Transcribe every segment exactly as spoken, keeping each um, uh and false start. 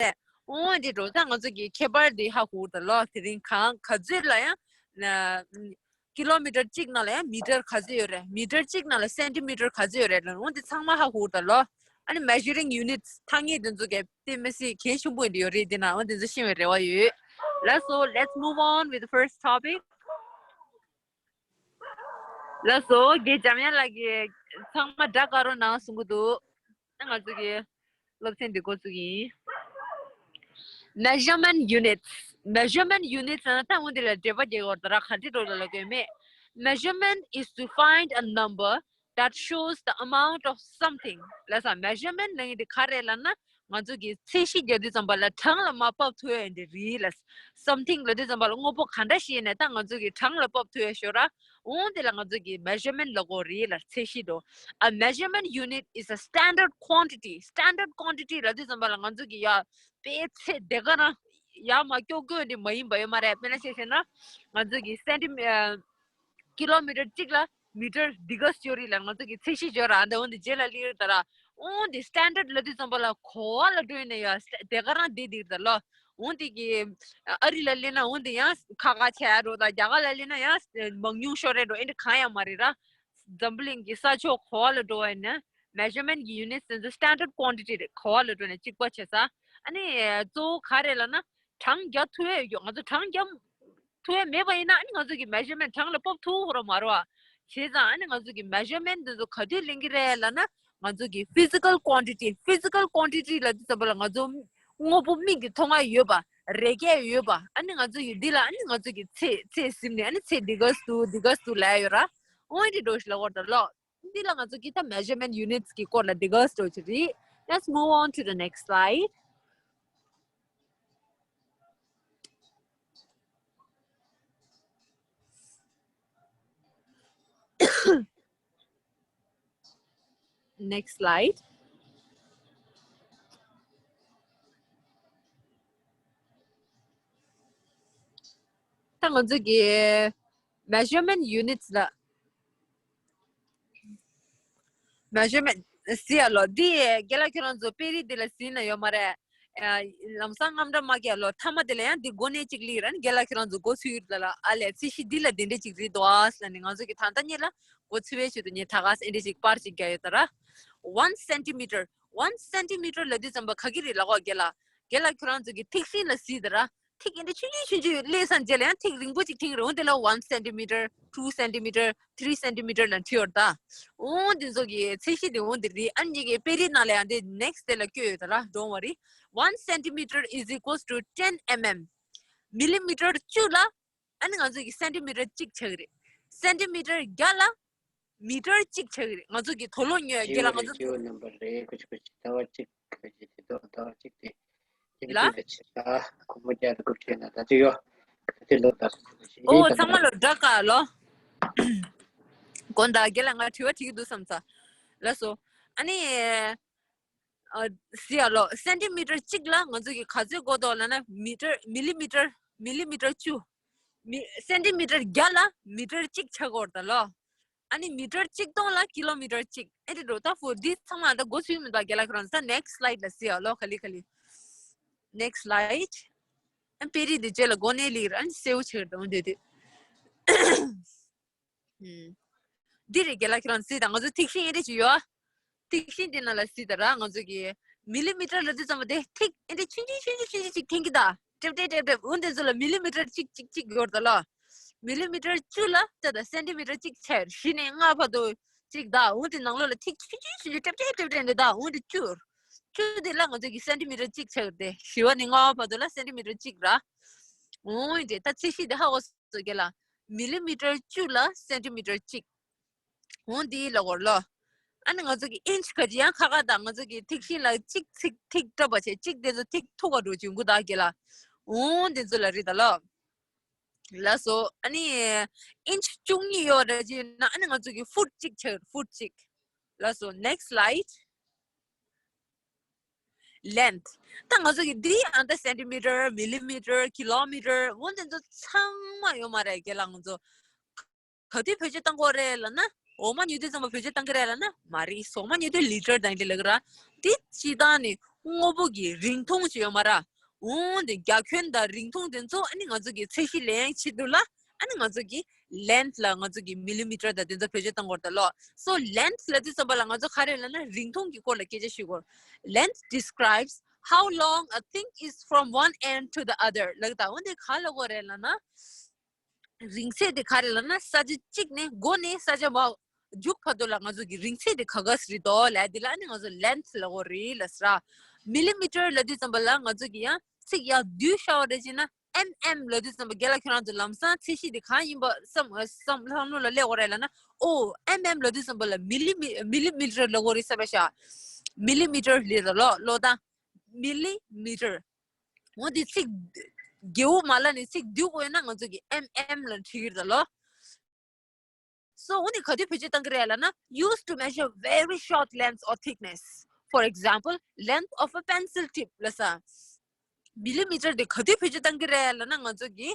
རེད། འོ་འདི་འགྲོ་ད་ང་ཚོ་གི་ཁྱད་པར་འདི་ཧ་གོ་ད་ལོ། དེ་རིང་གང་ག་ཚོད་ལ་ཡང་ན་ཀི་ལོ་མི་ཊར་གཅིག་ནང་ལ་ཡང་མི་ཊར་ག་ཚོད་ཡོད་རེད། མི་ཊར་གཅིག་ནང་ལ་སེན་ཊི་མི་ཊར་ག་ཚོད་ཡོད་རེད་ལ། འོ་འདི་ཚང་མ་ཧ་གོ་ད་ལོ། ཨ་ནི་measuring units ཐ་སྙད་དེ་ཚོ་གལ་ཏེ་མི་སྲིད་གལ་ཆེན་པོ་འདི་ཡོད་རེད། འདི་ན་འོ་འདི་ཚོ་ཤེས་པའི་རེ་བ་ཡོད། Let's so let's move on with the first topic. ལགས་སོ། རྒན་འཇམ་དབྱངས་ལགས་ཀྱིས་ཚང་མ་སྒྲ་དགའ་རོགས་གནང་གསུང་གི་འདུག་ང་ཚོ་གི་སློབ་ཚན་འདི་འགོ་བཙུགས་ཡིན། Measurement units. Measurement units ཟེར་ན་ད་འོ་འདི་ལ་འགྲེལ་པ་རྒྱག་དགོས་རེད་ད་ར། ག་འདྲ་འགྲོ་ལ་ལ་དགོས་མེད། Measurement is to find a number that shows the amount of something. ལགས་སོ། Measurement ལབ་མཁན་དེ་ག་རེ་ལབ་ན། ང་ཚོ་གི་ཚད་གཞི་རྒྱག་དུས་ཙམ་པ་ལ་གྲངས་ལ་མར་ཕབ་ཐུབ་ཡ་འདི་རེད་ལ། Something ལབ་དུས་ཙམ་པ་ལ་དངོས་པོ་ག་འདྲ་ཞིག་ཡིན་ནའི་ད་ང་ཚོ་གི་གྲངས་ལ་ཕབ་ཐུབ་ཡ་ཤོག་ར། འོ་དེ་ལ་ང་ཚོ་གི་measurement ལབ་དགོས་རེད་ལ། ཚད་གཞི་དོ། A measurement unit is a standard quantity. Standard quantity ལབ་དུས་ཙམ་པ་ལ་ང་ཚོ་གི་ཡ་དཔེ་ཚད་དེ་ག་རང་ཡར་མར་ཀྱོག་ཀྱོག་འདི་མ་ཡིན་པ་ཡོད་མ་རེད། དཔེར་ན་ཆ་བཞག་ན་ང་ཚོ་གི་སེན་ཊི་མི་ཀི་ལོ་མི་ཊར་གཅིག་ལ་མི་ཊར་འདི་ག་ཙམ་ཡོད་རེད་ལ། ང་ཚོ་གི་ཚད་གཞི་ཡོད་ར། འདི་འོ་འདི་རྗེས་ལ་སླེབས་ཡོད་ད་ར། འོ་འདི་སི་ཊན་ཌར་ཌི་ལབ་དུས་ཙམ་པ་ལ་གོ་བ་ལ་འགྲོ་ཡིན་ན་ཡ་དེ་ག་རང་བསྡད་འདིར་ད་ལོ། འོ་འདི་གི་ཨ་རི་ལ་སླེབས་ན་འོ་འདི་ཡང་ཁ་ཁ་ཆེ་ཡ་འགྲོ་ད། རྒྱ་གར་ལ་སླེབས་ན་ཡང་མང་ཉུང་ཤོར་རེ་འགྲོ། ཨེ་འདི་གང་ཡང་མ་རེད་ར། འཛམ་བུ་གླིང་གི་ས་ཕྱོགས་གོ་བ་ལ་འགྲོ་བ་ཡིན་ན་མེ་ཇར་མེན་ཊི་གི་ཡུ་ནིཊ་དེ་ཚོ་སི་ཊན་ཌར་ཌི་ཀོན་ཊི་ཊི་རེད། གོ་བ་ལ་འགྲོ་ནས་གཅིག་པ་བྱེད་ས། ཨ་ནི་གཙོ་བོ་ག་རེ་ལབ་ན་གྲངས་རྒྱག་ཐུབ་ཡ་ཡོད་རྒྱུ། ང་ཚོ་གྲངས་རྒྱག་ཐུབ་ཡ་མེད་པ་ཡིན་ན་ཨ་ནི་ང་ཚོ་གི་མེ་ཇར་མེན་ཊི་གྲངས་ལ་ཕབ་ཐུབ་ཁོ་རང་མ་རེད་བ། བྱས་ཙང་ཨ་ནི་ང་ཚོ་གི་མེ་ཇར་མེན་ཊི་འདི་ཚོ་ག་དུས་ལེན་གི་རེད་ལབ་ན་ང་ཚོ་གི་ཕི་ཟི་ཀལ་ཀོན་ཊི་ཊི། ཕི་ཟི་ཀལ་ཀོན་ཊི་ཊི་ལབ་དུས་ཙམ་པ་ལ་ང་ཚོ་དངོས་པོ་མིག་གིས་མཐོང་ཡ་ཡོད་པ། རེག་ཡ་ཡོད་པ། ཨ་ནི་ང་ཚོ་གི་འདི་ལ་ཨ་ནི་ང་ཚོ་གི་ཚད་ཚད་ཟིན་ནས་ཨ་ནི་ཚད་འདི་ག་ཙམ་འདུག་འདི་ག་ཙམ་འདུག་ལབ་ཡ་ཡོད་ར། འོ་འདི་འདྲ་ཞིག་ལབ་དགོས་རེད་ད་ལོ། འདི་ལ་ང་ཚོ་གི་ད་མེ་ཇར་མེན་ཊི་ཡུ་ནིཊ་གི་སྐོར་ལ་འདི་ག་ཙམ་ཅིག་རེད། Let's move on to the next slide. Next slide. ད་ང་ཚོ་གི་མེ་ཇར་མེན་ཊི་ཡུ་ནིཊ་ལ། མེ་ཇར་མེན་ཊི་ཟེར་ཡ་ལོ། འདི་རྒན་ལགས་ཁྱོད་རང་ཚོ་དཔེ་རིས་འདི་ལ་གཟིགས་ན་ཡོད་མ་རེད། ཨ། ལམ་སང་དངངས་སྐྲག་མ་སྐྱེ་ལོ། མཐའ་མ་དེ་ལ་ཡང་འདི་མགོ་ནས་གཅིག་སླེབས་ར་ནི་རྒན་ལགས་ཁྱོད་རང་ཚོ་མགོ་ཚོས་ཡོད་ལ་ལ། ཨ་ལས་ཚད་གཞི་འདི་ལ་དེ་འདྲས་གཅིག་རེད་འདུག་ཨ་ཟེར་ནས་ང་ཚོ་གི་ད་ལྟ་ཉིད་ལ་མགོ་ཚོས་པའི་ཆེད་དུ་ངས་ད་ག་ས་ཨེ་འདྲས་གཅིག་པར་གཅིག་རྒྱག་ཡོད་ད་ར། One centimeter. One centimeter ལབ་དུས་ཙམ་པ་ག་གི་རེད་ལབ་གོ་རྒན་ལགས། རྒན་ལགས་ཁྱོད་རང་ཚོ་གི་ཐིག་ཤིང་ལ་གཟིགས་ད་ར། ཐིག་ཨེ་འདྲས་ཆུང་ཆུང་ཆུང་ཆུང་སླེབས་སོང་རྗེས་ལ་ཡང་ཐིག་རིང་པོ་གཅིག་འཐེན་རེད། འོ་དེ་ལ་one centimeter, two centimeter, three centimeter ལབ་བྲིས་ཡོད་ད། འོ་འདི་ཚོ་གི་ཚད་གཞི་དེ་འོ་འདི་རེད། ཨ་ནི་གི་དཔེ་རིས་ནང་ལ་ཡང་དེ་next དེ་ལ་བཀོད་ཡོད་ད་ར། Don't worry. One centimeter is equals to ten mm. མི་ལི་མི་ཊར་བཅུ་ལ་ཨ་ནི་ང་ཚོ་གི་སེན་ཊི་མི་ཊར་གཅིག་ཆགས་ཀྱི་རེད། སེན་ཊི་མི་ཊར་བརྒྱ་ལ་མི་ཊར་གཅིག་ཆགས་ཀྱི་རེད། ང་ཚོ་གི་དོ་ལོ་ཉོས་རྒྱུ་ལ་ང་ཚོ་ཇིའོ་རི་ཇིའོ་ནམ་བར་རེད། ཁོ་ཆུ་ཁོ་ཆུ་ཟླ་བ་གཅིག་ཁོ་ཆུ་དེ་དོ་ཟླ་བ་གཅིག་དེ་དེ་ལ་དེ་ལ་ཆེ་ད་ཁོ་མོ་རྒྱ་ལ་སྒུག་བྱས་ན་ད་ཅི་ཡོ་ཁ་ཆེ་ལོ་ད་སུ་ཆུ་ཁོ་ཆུ་ཨོ་ཡིན་ད་ཚང་མ་ལོ་དྲག་ག་ལོ། དགོན་བདག་རྒན་ལགས་ང་དྲི་བ་དྲི་གི་འདུག་བསམ་ཚ། ལགས་སོ། ཨ་ནི། ཨ། ཟེར་ཡ་ལོ། སེན་ཊི་མི་ཊར་གཅིག་ལ་ང་ཚོ་གི་ག་ཚོད་དགོས་འདུག་ལབ་ན་མི་ཊར་མི་ལི་མི་ཊར་མི་ལི་མི་ཊར་བཅུ། མི་སེན་ཊི་མི་ཊར་བརྒྱ་ལ་མི་ཊར་གཅིག་ཆགས་དགོས་རེད་ད་ལོ། ཨ་ནི་མི་ཊར་གཅིག་སྟོང་ལ་ཀི་ལོ་མི་ཊར་གཅིག་ཨེ་འདྲས་འགྲོ་ད། ཧྥོ་འདི་ཚང་མ་ད་མགོ་ཚོས་མི་འདུག་རྒན་ལགས་ཁྱོད་རང་ཚོ། ད་ནེག་སི་ལའིཌ་ལ་གཟིགས་ཡ་ལོ། ག་ལེ་ག་ལེ། ནེག་སི་ལའིཌ། ཨ་དཔེ་རིས་འདི་རྗེས་ལ་མགོ་ནས་ལེགས་རེད། ཨ་ནི་གསལ་བོ་ཆགས་རེད་འོ་འདི་དེ། ཨུམ། འདི་རེད་རྒན་ལགས་ཁྱེད་རང་གཟིགས་དང་། ང་ཚོ་ཐིག་ཤིང་ཨེ་འདྲས་ཅིག་ཡོད། ཐིག་ཤིང་འདི་ནང་ལ་གཟིགས་དང་ར། ང་ཚོ་གི་མི་ལི་མི་ཊར་ལབ་དུས་ཙམ་པ་དེ་ཐིག་ཨེ་འདྲས་ཆུང་ཆུང་ཆུང་ཆུང་ཆུང་ཆུང་ཅིག་འཐེན་གི་ད། ཀྲེབ་ཀྲེབ་ཀྲེབ་ཀྲེབ། འོ་འདི་ཚོ་ལ་མི་ལི་མི་ཊར་གཅིག་གཅིག་གཅིག་ཡོད་ད་ལ། མི་ལི་མི་ཊར་བཅུ་ལ་ད་ད་སེན་ཊི་མི་ཊར་གཅིག་ཆགས། བཞི་ནས་ལྔ་བར་དུ་གཅིག་ད། འོ་འདི་ནང་ལོགས་ལ་ཐིག་ཆུང་ཆུང་ཆུང་ཆུང་ཀྲེབ་ཀྲེབ་ཀྲེབ་ཀྲེབ་འདི་ད། འོ་འདི་བཅུ། བཅུ་འདི་ལ་ང་ཚོ་གི་སེན་ཊི་མི་ཊར་གཅིག་ཆགས་ཏེ། བཞི་བ་ནས་ལྔ་བ་བར་དུ་ལ་སེན་ཊི་མི་ཊར་གཅིག་ར། འོ་འདི་ད་ཚད་གཞི་འདི་ཧ་གོ་སོང་རྒན་ལགས། མི་ལི་མི་ཊར་བཅུ་ལ་སེན་ཊི་མི་ཊར་གཅིག་འོ་འདི་ལ་གོ་ལོ། ཨ་ནི་ང་ཚོ་གི་ཨིན་ཆི་ག་ཅི་ཡང་ཁ་ཁ་དང་ང་ཚོ་གི་ཐིག་ཤིང་ལ་གཅིག་ཚིག་ཐིག་བཀྲབ་པ་བྱས། གཅིག་དེ་ཚོ་ཐིག་ཐུག་ག་འགྲོ་ཅིག་འགུ་དག་གི་ལ། འོ་འདི་ཚོ་ལ་རེད་ད་ལོ། ལགས་སོ། ཨ་ནི་ཨིན་ཆི་བཅུ་གཉིས་ཡོད་རེད་ཅེ་ན། ཨ་ནི་ང་ཚོ་གི་ཧྥུཊ་གཅིག་ཆགས། ཧྥུཊ་གཅིག་ལགས་སོ། ནེག་སི་ལའིཌ། ལེན་ཐི། ད་ང་ཚོ་གི་འདི་ཨ་ད་སེན་ཊི་མི་ཊར། མི་ལི་མི་ཊར། ཀི་ལོ་མི་ཊར། འོ་འདི་ཚོ་ཚང་མ་ཡོད་མ་རེད་རྒན་ལགས། ང་ཚོ་ག་དུས་བེད་སྤྱོད་བཏང་གི་ཡོད་རེད་ལབ་ན། འོ་མ་ཉོ་དུས་ཙམ་པ་བེད་སྤྱོད་བཏང་གི་རེད་ལབ་ན་མ་རེད། འོ་མ་ཉོ་དུས་ལི་ཊར་དང་དེ་ལབ་ཀྱི་ར། འདི་སྤྱིར་བཏང་ནི་ དངོས་པོ་གི་རིང་ཐུང་ཅིག་ཡོད་མ་རེད། འོན་ཏེ་རྒྱ་ཁྱོན་དང་རིང་ཐུང་དེ་ཚོ་ཨ་ནི་ང་ཚོ་གི་ཚད་གཞི་ལེན་ཆེད་དུ་ལ་ཨ་ནི་ང་ཚོ་གི་length ལ་ང་ཚོ་གི་millimeter དང་དེ་ཚོ་བེད་སྤྱོད་གཏོང་དགོས་རེད་ད་ལོ། So length ལབ་དུས་ཙམ་པ་ལ་ང་ཚོ་ག་རེ་ལབ་ན་རིང་ཐུང་གི་སྐོར་ལ་སྐད་ཆ་ཞུ་དགོས། Length describes how long a thing is from one end to the other ལབ་ད། འོན་ཏེ་ག་ལབ་དགོས་རེད་ལབ་ན། རིང་ཚད་དེ་ག་རེ་ལབ་ན་ས་ཆ་གཅིག་ནས་འགོ་ནས་ས་ཆ་མ་མཇུག་བར་དུ་ལ་ང་ཚོ་གི་རིང་ཚད་དེ་ག་ག་རེད་དོ་ལབ་དེ་ལ་ཨ་ནི་ང་ཚོ་length ལབ་དགོས་རེད་ལབ་ཟེར། Millimeter ལབ་དུས་ཙམ་པ་ལ་ང་ཚོ་གི་ཡང་ཚིག་ཡང་བསྡུས་བཞག་པ་རེད་ཅེ་ན་mm ལབ་དུས་ཙམ་པ་རྒན་ལགས་ཁྱོད་རང་ཚོ་ལམ་སང་ཚད་གཞི་དེ་གང་ཡིན་པ་བསམ་བསམ་བློ་ལ་སླེབས་དགོས་རེད་ལབ་ན། ཨོ་mm ལབ་དུས་ཙམ་པ་ལ་milli millimeter ལབ་དགོས་རེད་བསམ་པ་ཤག millimeter ལབ་ད་ལོ་ལོ་ད་millimeter འོ་འདི་ཚིག་རྒྱལ་པོ་མ་ལ་ནི་ཚིག་བསྡུས་དགོས་ན་ང་ཚོ་གི་mm ལ་འཁྲིད་ཀྱི་རེད་ལོ། So འོ་འདི་ག་དུས་བེད་སྤྱོད་གཏང་གི་རེད་ལབ་ན། Used to measure very short lengths or thickness. For example, length of a pencil tip ལབ་ས། Millimeter འདི་ག་དུས་བེད་སྤྱོད་གཏང་གི་རེད་ལབ་ན་ང་ཚོ་གི་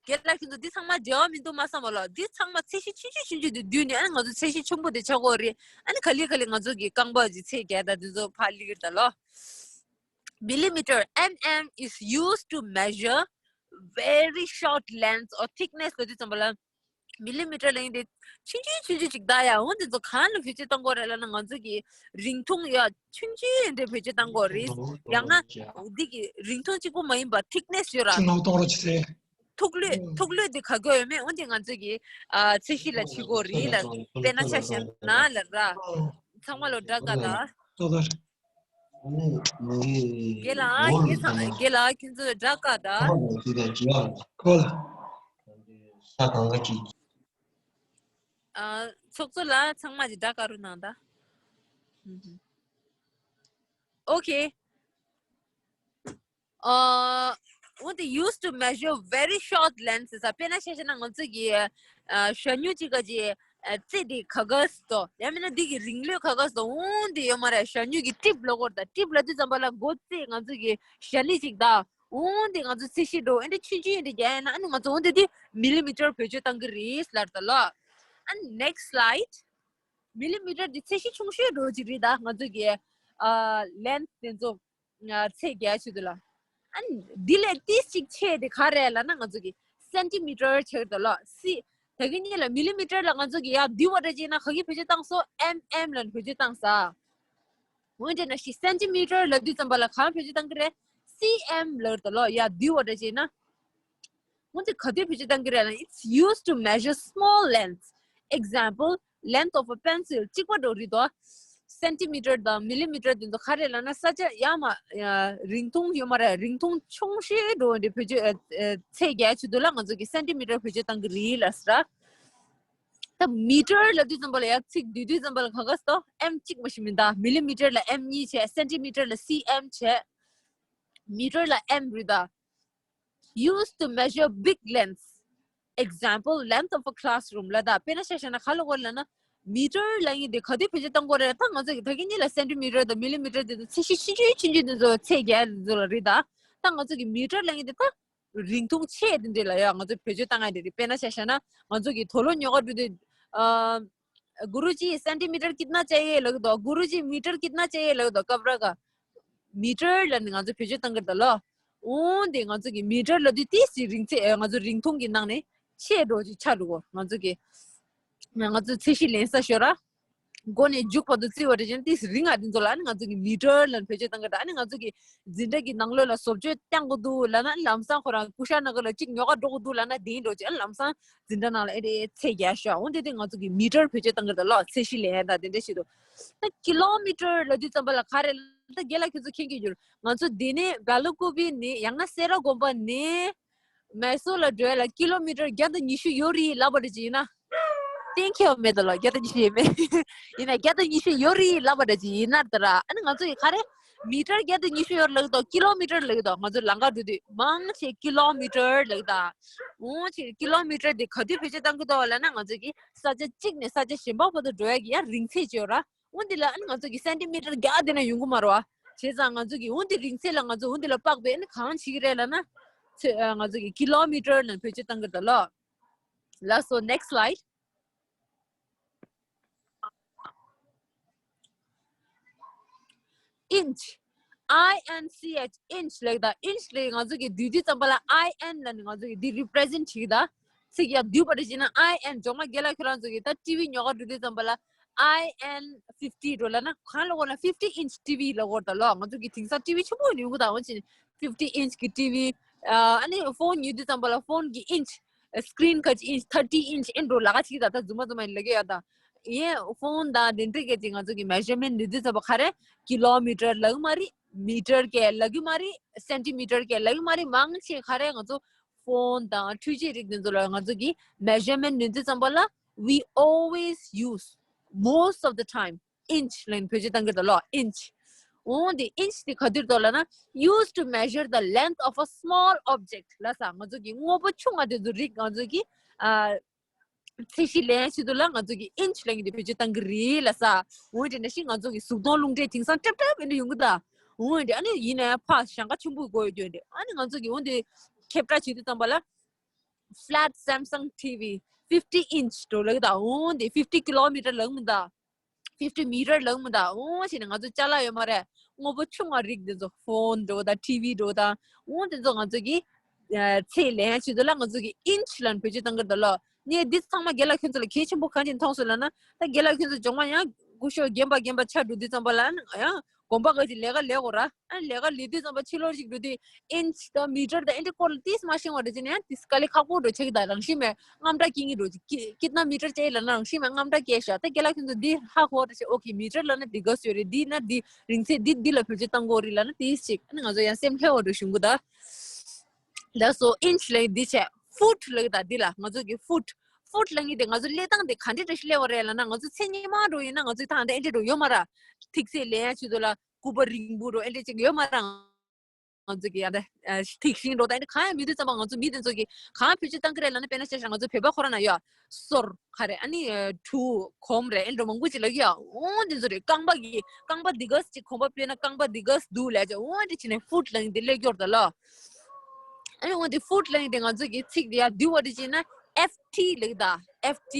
རྒན་ལགས་ཁྱེད་ཚོ་འདི་ཚང་མ་འབྲེལ་བ་མི་འདུག་མ་བསམ་པ་ལོ། འདི་ཚང་མ་ཚད་གཞི་ཆུང་ཆུང་ཆུང་ཆུང་དེ་བསྡུས་ནས་ཨ་ནི་ང་ཚོ་ཚད་གཞི་ཆེན་པོ་དེ་ཆགས་ཀྱི་ཡོད་རེད། ཨ་ནི་ག་ལེ་ག་ལེ་ང་ཚོ་གི་རྐང་པ་གི་ཚད་བརྒལ་ད་དེ་ཚོ་ཕར་སླེབས་ཀྱི་རེད་ད་ལོ། Millimeter, mm is used to measure very short lengths or thickness ལབ་དུས་ཙམ་པ་ལ། Millimeter ལབ་ཡིན་དེ་ཆུང་ཆུང་ཆུང་ཆུང་ཅིག་ད་ཡ། འོ་འདི་ཚོ་གང་ལ་བེད་སྤྱོད་གཏོང་དགོས་རེད་ལབ་ན་ང་ཚོ་གི་རིང་ཐུང་ཡ་ཆུང་ཆུང་འདྲ་བེད་སྤྱོད་གཏོང་དགོས་རེད། ཡང་ན་འདི་གི་རིང་ཐུང་གཅིག་པོ་མ་ཡིན་པ་thickness ཡོད་ར། ཐུག་ལོས་ཐུག་ལོས་འདི་ག་གོ་ཡོད་མེད་འོ་འདི་ང་ཚོ་གི་ཨ་ཚད་གཞི་ལ་བྱེད་དགོས་རེད་ལ། དཔེར་ན་ཆ་བཞག་ན་ལ་ར། ཚང་མ་ལོ་འདྲ་ག་ད། རྒན་ལགས་རྒན་ཚང་རྒན་ལགས་ཁྱེད་ཚོ་འདྲ་ག་ད། ཨ་ཚོགས་གཙོ་ལགས་ཚང་མ་གི་འདྲ་ག་རུ་གནང་ད། Okay. ཨ་འོ་དེ་used to measure very short lengths ས། དཔེར་ན་ཆ་བཞག་ན་ང་ཚོ་གི་ཨ་ཞྭ་སྨྱུག་ཅིག་ག་གི་ཨ་རྩེ་དེ་ག་ག་སོ། ཡང་མིན་ན་འདི་གི་རིང་ལོས་ག་ག་སོ། འོ་དེ་ཡོད་མ་རེད། ཞྭ་སྨྱུག་གི་tip ལབ་དགོས་རེད་ད། tip ལབ་དུས་ཙམ་པ་ལ་མགོ་རྩེ་ང་ཚོ་གི་ཞྭ་ལི་ཅིག་ད། འོ་དེ་ང་ཚོ་ཚད་གཞི་འགྲོ་ཨེ་འདྲ་ཆུང་ཆུང་ཡིན་འདྲ་རྒྱག་ཡིན་ན་ཨ་ནི་ང་ཚོ་འོ་དེ་དེ་millimeter བེད་སྤྱོད་གཏང་གི་རེད་ལབ་ད་ལོ། And next slide. Millimeter འདི་ཚད་གཞི་ཆུང་ཤོས་འགྲོ་ཅིག་རེད་ད། ང་ཚོ་གི་ཨ་length དེ་ཚོ་ཚད་རྒྱག་ཆེད་དུ་ལ། ཨ་ནི་འདི་ལས་ཏིས་ཅིག་ཆེ་དེ་ག་རེ་ལབ་ན་ང་ཚོ་གི་centimeter ཆགས་ད་ལོ། སི་ད་གིན་གཉིས་ལ་millimeter ལ་ང་ཚོ་གི་ཡ་བསྡུས་པ་འདྲ་བྱས་ན་ག་གི་བེད་སྤྱོད་བཏང་སོ། mm ལ་བེད་སྤྱོད་བཏང་ས། འོན་ཏེ་ན་ཤི་centimeter ལབ་དུས་ཙམ་པ་ལ་གང་བེད་སྤྱོད་བཏང་གི་རེད། སི་ཨེམ་ལབ་ད་ལོ། ཡ་བསྡུས་པ་འདྲ་བྱས་ན། འོན་ཏེ་ག་དུས་བེད་སྤྱོད་བཏང་གི་རེད་ལ། It's used to measure small lengths. Example, length of a pencil གཅིག་པ་འགྲོ་རེད་དོ། centimeter དང་millimeter དེ་ཚོ་ག་རེ་ལབ་ན་ས་ཆ་ཡ་མ་ཡ་རིང་ཐུང་ཡོད་མ་རེད། རིང་ཐུང་ཆུང་ཤོས་འགྲོ་འདི་བེད་སྤྱོད་ཨ་ཨ་ཚད་རྒྱག་ཆེད་དུ་ལ་ང་ཚོ་གི་centimeter བེད་སྤྱོད་བཏང་གི་རེད་ལ་ཟེར། ད་meter ལབ་དུས་ཙམ་པ་ལ་ཡ་ཚིག་བསྡུས་དུས་ཙམ་པ་ལ་ག་ག་སོ་ཨེམ་གཅིག་མ་ཞིག་མིན་ད། millimeter ལ་ཨེམ་གཉིས་བྱས། centimeter ལ་སི་ཨེམ་བྱས། meter ལ་ཨེམ་རེད་ད། Used to measure big lengths. Example, length of a classroom ལ་ད། དཔེར་ན་ཆ་བཞག་ན་ག་ལ་གོ་ལ་ན། meter ལ་ཡིན་དེ་ག་དུས་བེད་སྤྱོད་བཏང་དགོས་རེད། ད་ང་ཚོ་གི་ད་གིན་གཉིས་ལ་centimeter དང་millimeter དེ་ཚོ་ཚད་གཞི་ཆུང་ཆུང་ཆུང་ཆུང་དེ་ཚོ་ཚད་རྒྱག་དེ་ཚོ་ལ་རེད་ད། ད་ང་ཚོ་གི་meter ལ་ཡིན་དེ་ད་རིང་ཐུང་ཆེ་དེ་འདྲ་ལ་ཡ་ང་ཚོ་བེད་སྤྱོད་བཏང་ཡ་དེ་རེད། དཔེར་ན་ཆ་བཞག་ན་ང་ཚོ་གི་དོ་ལོ་ཉོ་ག་འགྲོ་དུས་ཨ། गुरुजी सेंटीमीटर कितना चाहिए ལབ་དོ། गुरुजी मीटर कितना चाहिए ལབ་དོ། कपड़ा का meter ལ་ནི་ང་ཚོ་བེད་སྤྱོད་བཏང་གི་རེད་ལོ། འོན་ཏེ་ང་ཚོ་གི་meter ལབ་དུས་ཏིས་ཀྱི་རིང་ཚད་ང་ཚོ་རིང་ཐུང་གི་ནང་ནས་ཆེ་འགྲོ་ཅིག་ཆགས་འགྲོ་གོ། ང་ཚོ་གི་ང་ཚོ་ཚད་གཞི་ལེན་ས་ཤོར་ར། མགོ་ནས་མཇུག་བར་དུ་བརྩི་བ་འདྲ་ཅན་ཏིས་རིང་ང་དེ་ཚོ་ལ་ནི་ང་ཚོ་གི་meter ལ་བེད་སྤྱོད་བཏང་གི་རེད། ཨ་ནི་ང་ཚོ་གི་འཛིན་གྲྭ་གི་ནང་ལོགས་ལ་བཟོ་བཅོས་བཏང་དགོས་འདུག་ལབ་ན་ལམ་སང་ཁོ་རང་ཀུ་ཤ་ན་ག་ལ་གཅིག་ཉོ་ག་འགྲོ་དགོས་འདུག་ལབ་ན་དེ་འགྲོ་ཅིག་ཨ་ནི་ལམ་སང་འཛིན་གྲྭ་ནང་ལ་ཨེ་རེ་ཚད་རྒྱག་ཤོག་འོན་ཏེ་དེ་ང་ཚོ་གི་meter བེད་སྤྱོད་བཏང་གི་རེད་ལོ། ཚད་གཞི་ལེན་ཡ་ད་དེ་འདྲ་ཞིག་འདུག་ད་kilometer ལབ་དུས་ཙམ་པ་ལ་ག་རེ་ད་རྒན་ལགས་ཁྱོད་ཚོ་མཁྱེན་གྱི་ཡོད། ང་ཚོ་འདི་ནས་སྦེལ་ཀོབ་ནས་ཡང་ན་སེ་ར་དགོན་པ་ནས་མེ་སོ་ལ་འགྲོ་ཡ་ལ་kilometer བརྒྱ་དང་ཉི་ཤུ་ཡོད་རེད་ལབ་པ་འདྲ་ཅིག་ཡིན་ན། གཏན་འཁེལ་བ་མེད་ད་ལོ། བརྒྱ་དང་ཉི་ཤུ་ཡོད་མེད། ཡིན་ན་བརྒྱ་དང་ཉི་ཤུ་ཡོད་རེད་ལབ་པ་འདྲ་ཅིག་ཡིན་ན་ད་ར། ཨ་ནི་ང་ཚོ་ཡི་ག་རེ་meter བརྒྱ་དང་ཉི་ཤུ་ཡོད་ལབ་ཀྱི་འདུག kilometer ལབ་ཀྱི་འདུག་ང་ཚོ་ལམ་ཁ་འགྲོ་དུས་མང་ཆེ་kilometer ལབ་ཀྱི་འདུག་འོ་ཆེ་kilometer དེ་ག་དུས་བེད་སྤྱོད་བཏང་གི་འདུག་ལབ་ན་ང་ཚོ་གི་ས་ཆ་གཅིག་ནས་ས་ཆ་གཞན་པ་བར་དུ་འགྲོ་ཡ་གི་ཡང་རིང་ཚད་ཅིག་ཡོད་ར། འོ་འདི་ལ་ཨ་ནི་ང་ཚོ་གི་centimeter བརྒྱ་དེ་ན་ཡོང་གི་མ་རེད་བ། བྱས་ཙང་ང་ཚོ་གི་འོ་འདི་རིང་ཚད་ལ་ང་ཚོ་འོ་འདི་ལ་དཔག་པའི་ཨ་ནི་གང་བྱེད་ཀྱི་རེད་ལབ་ན། ཚེ་ཨ་ང་ཚོ་གི་kilometer ནང་བེད་སྤྱོད་བཏང་གི་འདུག་ལོ། ལགས་སོ། Next slide. inch, I N C H, inch ལབ་ད། inch ལབ་ང་ཚོ་གི་བསྡུས་དུས་ཙམ་པ་ལ་I N ལབ་ནས་ང་ཚོ་གི་འདི་represent བྱེད་ཀྱི་ད། ཚིག་ཡར་བསྡུས་པ་རེད་བྱས་ན་I N། འཇོག་མ་རྒན་ལགས་ཁྱོད་རང་ཚོ་གི་ད་ཊི་ཝི་ཉོ་ག་འགྲོ་དུས་ཙམ་པ་ལ་I N fifty འགྲོ་ལབ་ན་གང་ལབ་དགོས་ན་fifty inch T V ལབ་དགོས་ད་ལོ། ང་ཚོ་གི་དེང་སང་ཊི་ཝི་ཆེན་པོ་ཡོང་གི་ད། འོན་ཀྱང་fifty inch གི་ཊི་ཝི། ཨ་ནི་ཕོན་ཉོ་དུས་ཙམ་པ་ལ་ཕོན་གི་inch, screen ག་ཅི་inch, thirty inch ཨེ་འགྲོ་ལ་ག་ཅིག་ད་ད་རྫུན་མ་རྫུན་མ་ཡིན་ལབ་ཀྱི་ཡོད་ད། ཡིན་ཕོན་དང་དེ་འདྲ་གི་ཅིག་ང་ཚོ་གི་measurement ཉོ་དུས་ཙམ་པ་ག་རེ། kilometre ལབ་ཀྱི་མ་རེད། metre ག་ལབ་ཀྱི་མ་རེད། centimetre ག་ལབ་ཀྱི་མ་རེད། མང་ཆེ་ག་རེ་ང་ཚོ་ཕོན་དང་འཕྲུལ་ཆས་རིགས་དེ་ཚོ་ལ་ང་ཚོ་གི་measurement ཉོ་དུས་ཙམ་པ་ལ we always use, most of the time, inch ལབ་ནས་བེད་སྤྱོད་བཏང་གི་ད་ལོ། inch འོ་དེ་inch དེ་ག་དུས་འདྲ་ལབ་ན used to measure the length of a small object ལབ་ས། ང་ཚོ་གི་དངོས་པོ་ཆུང་བ་དེ་ཚོ་རིགས་ང་ཚོ་གི་ཨ་ཚད་གཞི་ལེན་ཡ་ཆེད་དུ་ལ་ང་ཚོ་གི་inch ལབ་ཀྱི་དེ་བེད་སྤྱོད་བཏང་གི་རེད་ལབ་ས། འོ་དེ་ནང་བཞིན་ང་ཚོ་གི་གཟུགས་མཐོང་རླུང་འཕྲིན་དེང་སང་ཀྲབ་ཀྲབ་ཨེ་འདྲ་ཡོང་གི་ད། འོ་དེ་ཨ་ནི་ཡིན་ནའི་ཕ་ཞེང་ཁ་ཆེན་པོ་དགོས་ཡོད་དེ། ཨ་ནི་ང་ཚོ་གི་འོ་དེ་ཁྱབ་བསྒྲགས་བྱེད་དུས་ཙམ་པ་ལ་flat Samsung T V fifty inch འགྲོ་ལབ་ཀྱི་ད། འོ་དེ་fifty kilometre ལབ་མི་ད། fifty metre ལབ་མི་ད། འོ་བྱས་ནས་ང་ཚོ་ཅ་ལག་ཡོད་མ་རེད། དངོས་པོ་ཆུང་བ་རིགས་འདི་ཚོ་ཕོན་འགྲོ་ད། ཊི་ཝི་འགྲོ་ད། འོ་དེ་ཚོ་ང་ཚོ་གི་ཚད་ལེན་ཡ་ཆེད་དུ་ལ་ང་ཚོ་གི་inch ལབ་ནས་བེད་སྤྱོད་བཏང་གི་ད་ལོ། ངས་འདི་ཚང་མ་རྒན་ལགས་ཁྱོད་ཚོ་ལ་གལ་ཆེན་པོ་གང་ཅིག་མཐོང་སོང་ལབ་ན། ད་རྒན་ལགས་ཁྱོད་ཚོ་འཇོག་མ་ཡང་སྐུ་ཞབས་རྒན་པ་རྒན་པ་ཆགས་འགྲོ་དུས་ཙམ་པ་ལ་ཡང་དགོན་པ་ག་ཅིག་ལས་ཀ་ལས་དགོས་ར། ཨ་ལས་ཀ་ལས་དུས་ཙམ་པ་ཕྱི་ལོགས་ཅིག་འགྲོ་དུས་inch དང་metre དང་ཨེ་འདྲ་སྐོར་ལ་ཏིས་མ་ཤེས་པ་རེད་ཅེ་ནས་ཏིས་དཀའ་ལས་ཁག་པོ་འགྲོ་ཆེ་གི་ད། རང་བཞིན་མེད་རྔམ་སྐྲག་སྐྱེ་གི་འགྲོ། ཅིག་ཀི་ཀིཏ་ན་མི་ཊར་ཅེ་ལབ་ན་རང་བཞིན་མེད་རྔམ་སྐྲག་སྐྱེ་ཤག་ད་རྒན་ལགས་ཁྱོད་ཚོ་འདི་ཧ་གོ་རེད་ཤག་ཨོ་ཁེ་མི་ཊར་ལབ་ན་འདི་ག་ཚོད་རེད། འདི་ན་འདི་རིང་ཚད་འདི་འདི་ལ་བེད་སྤྱོད་བཏང་དགོས་རེད་ལབ་ན་ཏིས་ཅིག་ཨ་ནི་ང་ཚོ་ཡང་སེམས་ལྷོད་པ་འགྲོ་བྱུང་གི་ད། ལགས་སོ། inch ལབ་འདི་བྱས། foot ལབ་ད་འདི་ལ་ང་ཚོ་གི་foot། foot ལབ་ངེས་དེ་ང་ཚོ་སླེབས་སྟངས་དེ་ག་འདྲ་འདྲ་ཞིག་སླེབས་པ་རེད་ལབ་ན། ང་ཚོ་ཚེ་སྔོན་མ་འགྲོ་ཡིན་ན་ང་ཚོ་ཐང་དེ་ཨེ་འདྲ་འགྲོ་ཡོད་མ་ར། ཐིག་ཚད་ལེན་ཡ་ཆེད་དུ་ལ་སྐུད་པ་རིང་པོ་འགྲོ་ཨེ་འདྲ་ཅིག་ཡོད་མ་ར། ང་ཚོ་གི་ཡ་ད་ཐིག་ཤིང་འགྲོ་ད་ཨེ་འདྲ་གང་ཡང་མི་དུས་ཙམ་པ་ང་ཚོ་མི་དེ་ཚོ་གི་གང་བེད་སྤྱོད་བཏང་གི་རེད་ལབ་ན། དཔེར་ན་ཆ་བཞག་ང་ཚོ་བོད་པ་ཁོ་ར་ན་ཡོད། སོར་ག་རེ་ཨ་ནི་གྲུ་གོམ་རེད་ཨེ་འགྲོ་མང་པོ་ཅིག་ལབ་ཀྱི་ཡ། འོ་འདི་ཚོ་རེད། རྐང་པ་གི་རྐང་པ་འདི་ག་ཅིག་གོམ་པ་སྤོས་ན་རྐང་པ་འདི་ག་འདུག་ལབ་ཅེ། འོ་འདི་བྱས་ནས་foot ལབ་འདི་སླེབས་ཀྱོར་ད་ལ། ཨ་ནི་འོ་འདི་foot ལབ་འདི་ང་ཚོ་གི་ཚིག་འདི་ཡ་འདུལ་བ་འདི་བྱས་ན་F T ལབ་ད། F T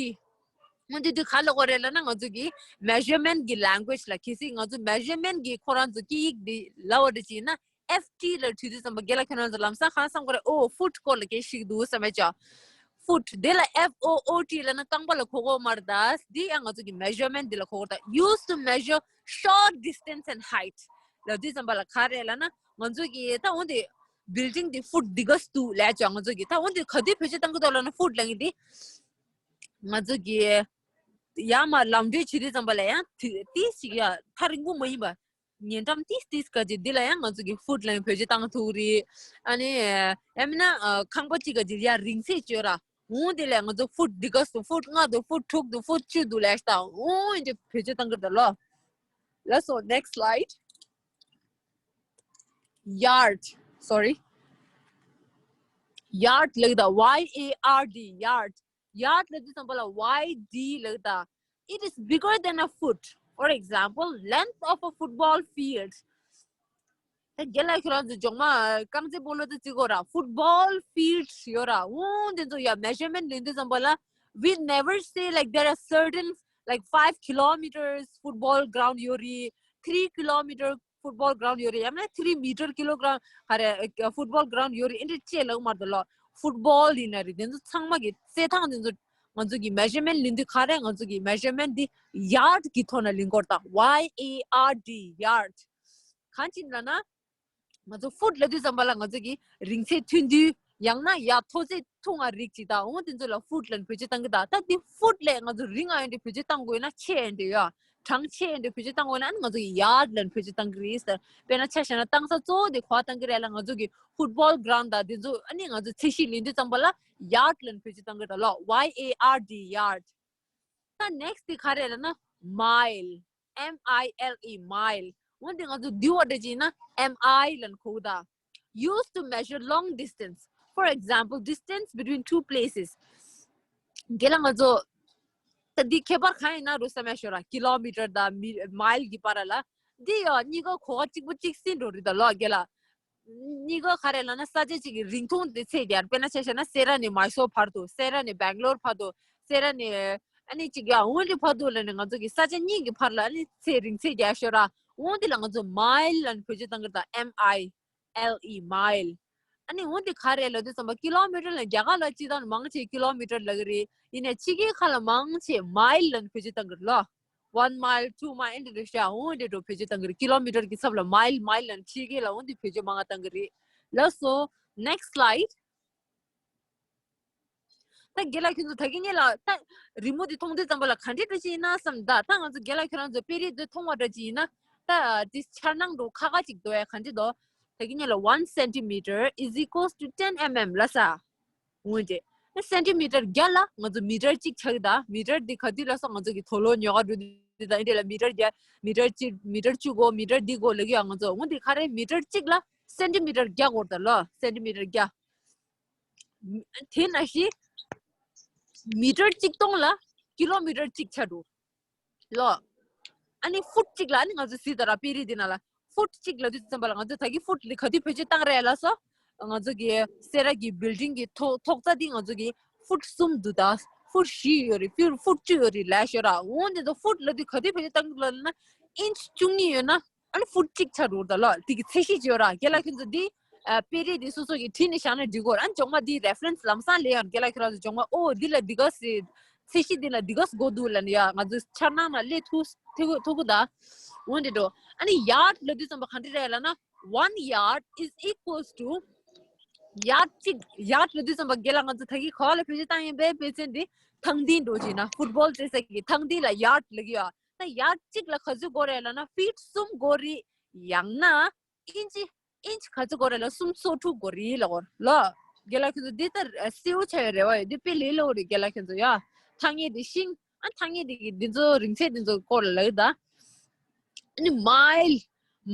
འོ་འདི་འདི་ག་ལ་གོ་རེད་ལབ་ན་ང་ཚོ་གི་measurement གི་language ལ། གལ་སྲིད་ང་ཚོ་measurement གི་ཁོ་རང་ཚོ་སྐད་ཡིག་འདི་ལབ་པ་འདི་བྱས་ན། F T ལ་འཁྲིད་དུས་ཙམ་པ་རྒན་ལགས་ཁྱོད་རང་ཚོ་ལམ་སང་གང་བསམ་གི་རེད། ཨོ་foot སྐོར་ལ་སྐད་ཤིག་འདུག་བསམ་མེད་ཅག foot དེ་ལ་F O O T ལབ་ན་རྐང་པ་ལ་གོ་གོ་མ་རེད་ད། འདི་ཡང་ང་ཚོ་གི་measurement འདི་ལ་གོ་གོ་ད། Used to measure short distance and height ལབ་དུས་ཙམ་པ་ལ་ག་རེ་ལབ་ན་ང་ཚོ་གི་ད་འོ་འདི་building འདི་foot འདི་ག་འདུག་ལབ་ཅག་ང་ཚོ་གི་ད་འོ་འདི་ག་དུས་བེད་སྤྱོད་བཏང་གི་འདུག་ལབ་ན་foot ལབ་ཀྱི་འདི་ང་ཚོ་གི་ཡར་མར་ལམ་འགྲོ་བྱེད་དུས་ཙམ་པ་ལ་ཡང་ཏིས་ཅིག་ཡ་ཐག་རིང་པོ་མ་ཡིན་པ། ཉེ་འགྲམ་ཏིས་ཏིས་ག་ཅིག་འདི་ལ་ཡང་ང་ཚོ་གི་foot ལབ་བེད་སྤྱོད་བཏང་ཐུབ་རེད། ཨ་ནི་ཡང་མིན་ན་ཁང་པ་གཅིག་ག་ཅིག་ཡ་རིང་ཚད་བརྗོད་ར། འོ་འདི་ལ་ང་ཚོ་foot འདི་ག་སུ་foot ལྔ་འདུག foot དྲུག་འདུག foot བཅུ་འདུག་ལབ་ཤག་འོ་འདི་བེད་སྤྱོད་བཏང་གི་རེད་ལོ། ལགས་སོ། next slide. Yard. Sorry. Yard ལབ་ད། Y A R D, yard. Yard ལབ་དུས་ཙམ་པ་ལ་Y D ལབ་ད། It is bigger than a foot. For example, length of a football field. ད་རྒན་ལགས་ཁྱོད་རང་ཚོ་འཇོག་མ་རྐང་རྩེད་སྤོ་ལོ་དེ་རྩེ་གོ་ར། football field ཡོད་ར། འོ་འདི་ཚོ་ཡ་measurement ལེན་དུས་ཙམ་པ་ལ། We never say like there are certain, like, five kilometers football ground ཡོད་རེད། three kilometer football ground ཡོད་རེད། ཡང་ན་three meter kilogram ག་རེ་football ground ཡོད་རེད། ཨེ་འདྲ་ཅེས་ལབ་མ་རེད་ལོ། football ཡིན་ན་རེད། དེ་ཚོ་ཚང་མ་གི་རྩེད་ཐང་དེ་ཚོ་ང་ཚོ་གི་measurement ལེན་དུས་ག་རེ་ང་ཚོ་གི་measurement འདི་yard གི་ཐོག་ནས་ལེན་དགོས་རེད་ད། Y A R D, yard. གང་ཅི་ལབ་ན། ང་ཚོ་foot ལབ་དུས་ཙམ་པ་ལ་ང་ཚོ་གི་རིང་ཚད་ཐུང་དུས། ཡང་ན་ཡ་མཐོ་ཚད་ཐུང་བ་རིགས་ཅིག་དང་འོ་དེ་ཚོ་ལ་foot ལབ་བེད་སྤྱོད་བཏང་གི་ད། ད་འདི་foot ལས་ང་ཚོ་རིང་ང་ཡོད་འདྲ་བེད་སྤྱོད་བཏང་དགོས་ན་ཆེ་ཡོད་འདྲ་ཡ། གྲངས་ཆེ་ཡོད་འདྲ་བེད་སྤྱོད་བཏང་དགོས་ན་ཨ་ནི་ང་ཚོ་གི་yard ལབ་བེད་སྤྱོད་བཏང་གི་རེད་ཟེར། དཔེར་ན་ཆ་བཞག་ན་བཏང་ས་གཙོ་བོ་དེ་ག་པར་བཏང་གི་རེད་ལབ་ན་ང་ཚོ་གི་football ground དང་དེ་ཚོ་ཨ་ནི་ང་ཚོ་ཚད་གཞི་ལེན་དུས་ཙམ་པ་ལ་yard ལབ་བེད་སྤྱོད་བཏང་གི་རེད་ད་ལོ། Y A R D, yard. ད་next དེ་ག་རེ་ལབ་ན་mile. M I L E, mile. འོ་འདི་ང་ཚོ་འདུལ་བ་འདྲ་ཅིག་ཡིན་ན་M I ལབ་ནས་གོ་གི་ད། Used to measure long distance. For example, distance between two places. རྒན་ལགས་ང་ཚོ་ད་འདི་ཁྱད་པར་གང་ཡིན་ན་རུ་བསམ་ཡ་ཤོར་ར། kilometer དང་མི་mile གི་བར་ལ། འདི་ཡང་གཉིས་ཀ་གོ་བ་གཅིག་པ་གཅིག་སྲིད་འགྲོ་རེད་ད་ལོ་རྒན་ལགས། གཉིས་ཀ་ག་རེ་ལབ་ན་ས་ཆ་གཅིག་གི་རིང་ཐུང་དེ་ཚད་རྒྱག་དཔེར་ན་ཆ་བཞག་ན་སེ་ར་ནས་མའི་སོར་བར་དུ། སེ་ར་ནས་སྦེང་ལོར་བར་དུ། སེ་ར་ནས་ཨ་ནི་གཅིག་ཡང་འོན་ཏེ་བར་དུ་ལབ་ནས་ང་ཚོ་གི་ས་ཆ་གཉིས་ཀྱི་བར་ལ་ཨ་ནི་ཚད་རིང་ཚད་རྒྱག་ཤོར་ར། འོ་འདི་ལ་ང་ཚོ་མའིལ་ལབ་ནས་བེད་སྤྱོད་བཏང་གི་རེད་ད། M I L E, མའིལ། ཨ་ནི་འོ་འདི་ག་རེ་ལབ་དུས་ཙམ་པ་ཀི་ལོ་མི་ཊར་ལ་རྒྱ་གར་ལ་སྤྱིར་བཏང་མང་ཆེ་ཀི་ལོ་མི་ཊར་ལབ་ཀྱི་རེད། ཡིན་ནའི་ཕྱི་རྒྱལ་ཁག་ལ་མང་ཆེ་མའིལ་ལབ་ནས་བེད་སྤྱོད་བཏང་གི་རེད་ལོ། One mile, two mile འདི་འདྲ་བཤད་འོ་འདི་འདྲ་བེད་སྤྱོད་བཏང་གི་རེད། ཀི་ལོ་མི་ཊར་གྱི་ཚབ་ལ་མའིལ། མའིལ་ལབ་ནས་ཕྱི་རྒྱལ་ལ་འོ་འདི་བེད་སྤྱོད་མང་བ་བཏང་གི་རེད། ལགས་སོ། Next slide. ད་རྒན་ལགས་ཁྱོད་ཚོ་ད་གིན་ཉེ་ལ་ད་རི་མོ་འདི་མཐོང་དུས་ཙམ་པ་ལ་ག་འདྲ་འདྲ་ཅིག་ཡིན་ན་བསམ། ད་ད་ང་ཚོ་རྒན་ལགས་ཁྱོད་རང་ཚོ་དཔེ་རིས་འདི་མཐོང་བ་འདྲ་ཅིག་ཡིན་ན། ད་འདི་འཆར་སྣང་འདྲ་ཁ་ཁ་ཅིག་འདུག་ཡ། ག་འདྲ་འདུག་ད་གིན་ཉེ་ལ་one centimeter is equals to ten mm ལབ་ས། འོ་འདི་སེན་ཊི་མི་ཊར་བརྒྱ་ལ་ང་ཚོ་མི་ཊར་གཅིག་ཆགས་ཀྱི་ད། མི་ཊར་འདི་ག་དུས་ལབ་ས། ང་ཚོ་གི་དོ་ལོ་ཉོ་ག་འགྲོ་དུས་ད་འདི་ལ་མི་ཊར་བརྒྱ། མི་ཊར་གཅིག་མི་ཊར་བཅུ་དགོས། མི་ཊར་འདི་དགོས་ལབ་ཀྱི་ཡ། ང་ཚོ་འོ་འདི་ག་རེ་མི་ཊར་གཅིག་ལ་སེན་ཊི་མི་ཊར་བརྒྱ་དགོས་རེད་ད་ལོ། སེན་ཊི་མི་ཊར་བརྒྱ། དེ་ནང་བཞིན་མི་ཊར་གཅིག་སྟོང་ལ་ཀི་ལོ་མི་ཊར་གཅིག་ཆགས་འགྲོ་ལོ། ཨ་ནི་ཕུཊ་གཅིག་ལ་ཨ་ནི་ང་ཚོ་གཟིགས་དང་ར། དཔེ་རིས་འདི་ནང་ལ་ཕུཊ་གཅིག་ལབ་དུས་ཙམ་པ་ལ་ང་ཚོ་ད་གིན་ཕུཊ་ལ་ག་དུས་བེད་སྤྱོད་བཏང་རེད་ལབ་སོང་། ང་ཚོ་གི་སེ་ར་གི་བིལ་ཌིང་གི་ཐོག་ཐོག་རྩ་འདི་ང་ཚོ་གི་ཕུཊ་གསུམ་འདུག་ད། ཕུཊ་བཞི་ཡོད་རེད། ཕུཊ་ཕུཊ་བཅུ་ཡོད་རེད་ལབ་ཤོད་ར། འོ་འདི་ཚོ་ཕུཊ་ལབ་དུས་ག་དུས་བེད་སྤྱོད་བཏང་གི་ལབ་ན་ཨིན་ཆི་བཅུ་གཉིས་ཡོད་ན། ཨ་ནི་ཕུཊ་གཅིག་ཆགས་འགྲོ་ད་ལོ། དེ་གི་ཚད་གཞི་ཅིག་ཡོད་ར། རྒན་ལགས་ཁྱོད་ཚོ་འདི་ཨ་དཔེ་རིས་འདི་སོ་སོ་གི་བྲིས་ནས་བཞག་ན་འགྲིག་གོ། ཨ་ནི་རྗེས་མ་འདི་རེ་ཕ་རེན་སི་ལམ་སང་ལས་ཡང་རྒན་ལགས་ཁྱོད་རང་ཚོ་རྗེས་མ་ཨོ་འདི་ལ་འདི་ག་ཟེར། ཚད་གཞི་འདི་ལ་འདི་ག་ཟེར་གོ་འདུག་ལབ་ནས་ཡ་ང་ཚོ་འཆར་སྣང་ན་སླེབས་ཐུབ་ཐུབ་ཐུབ་གི་ད། འོ་འདི་འགྲོ། ཨ་ནི་ཡར་ཌི་ལབ་དུས་ཙམ་པ་ག་འདྲ་རེད་ལབ་ན། One yard is equals to ཡར་ཌི་གཅིག་ཡར་ཌི་ལབ་དུས་ཙམ་པ་རྒན་ལགས་ང་ཚོ་ད་གིན་ག་བ་ལ་བེད་སྤྱོད་བཏང་ཡིན་པའི་དཔེ་མཚོན་འདི་ཐང་སྟེང་འགྲོ་བྱས་ན། ཕུཊ་བོལ་རྩེ་ས་གི་ཐང་སྟེང་ལ་ཡར་ཌི་ལབ་ཀྱི་ཡོད། ད་ཡར་ཌི་གཅིག་ལ་ག་ཚོད་དགོས་རེད་ལབ་ན་ཕིཊ་གསུམ་དགོས་རེད། ཡང་ན་ཨིན་ཅི་ཨིན་ཅི་ག་ཚོད་དགོས་རེད་ལབ། སུམ་ཅུ་སོ་དྲུག་དགོས་རེད་ལབ་གོ་ལོ། རྒན་ལགས་ཁྱོད་ཚོ་འདི་ལྟར་གསལ་བོ་ཆགས་ཡོད་རེ་བ་ཡོད། འདི་དཔེ་ལས་སླ་བོ་རེད། རྒན་ལགས་ཁྱོད་ཚོ་ཡ་ཐ་སྙད་འདི་ཤེས། ཨ་ཐ་སྙད་འདི་གི་འདི་ཚོ་རིང་ཚད་འདི་ཚོ་སྐོར་ལ་ལབ་ད། ཨ་ནི་མའིལ།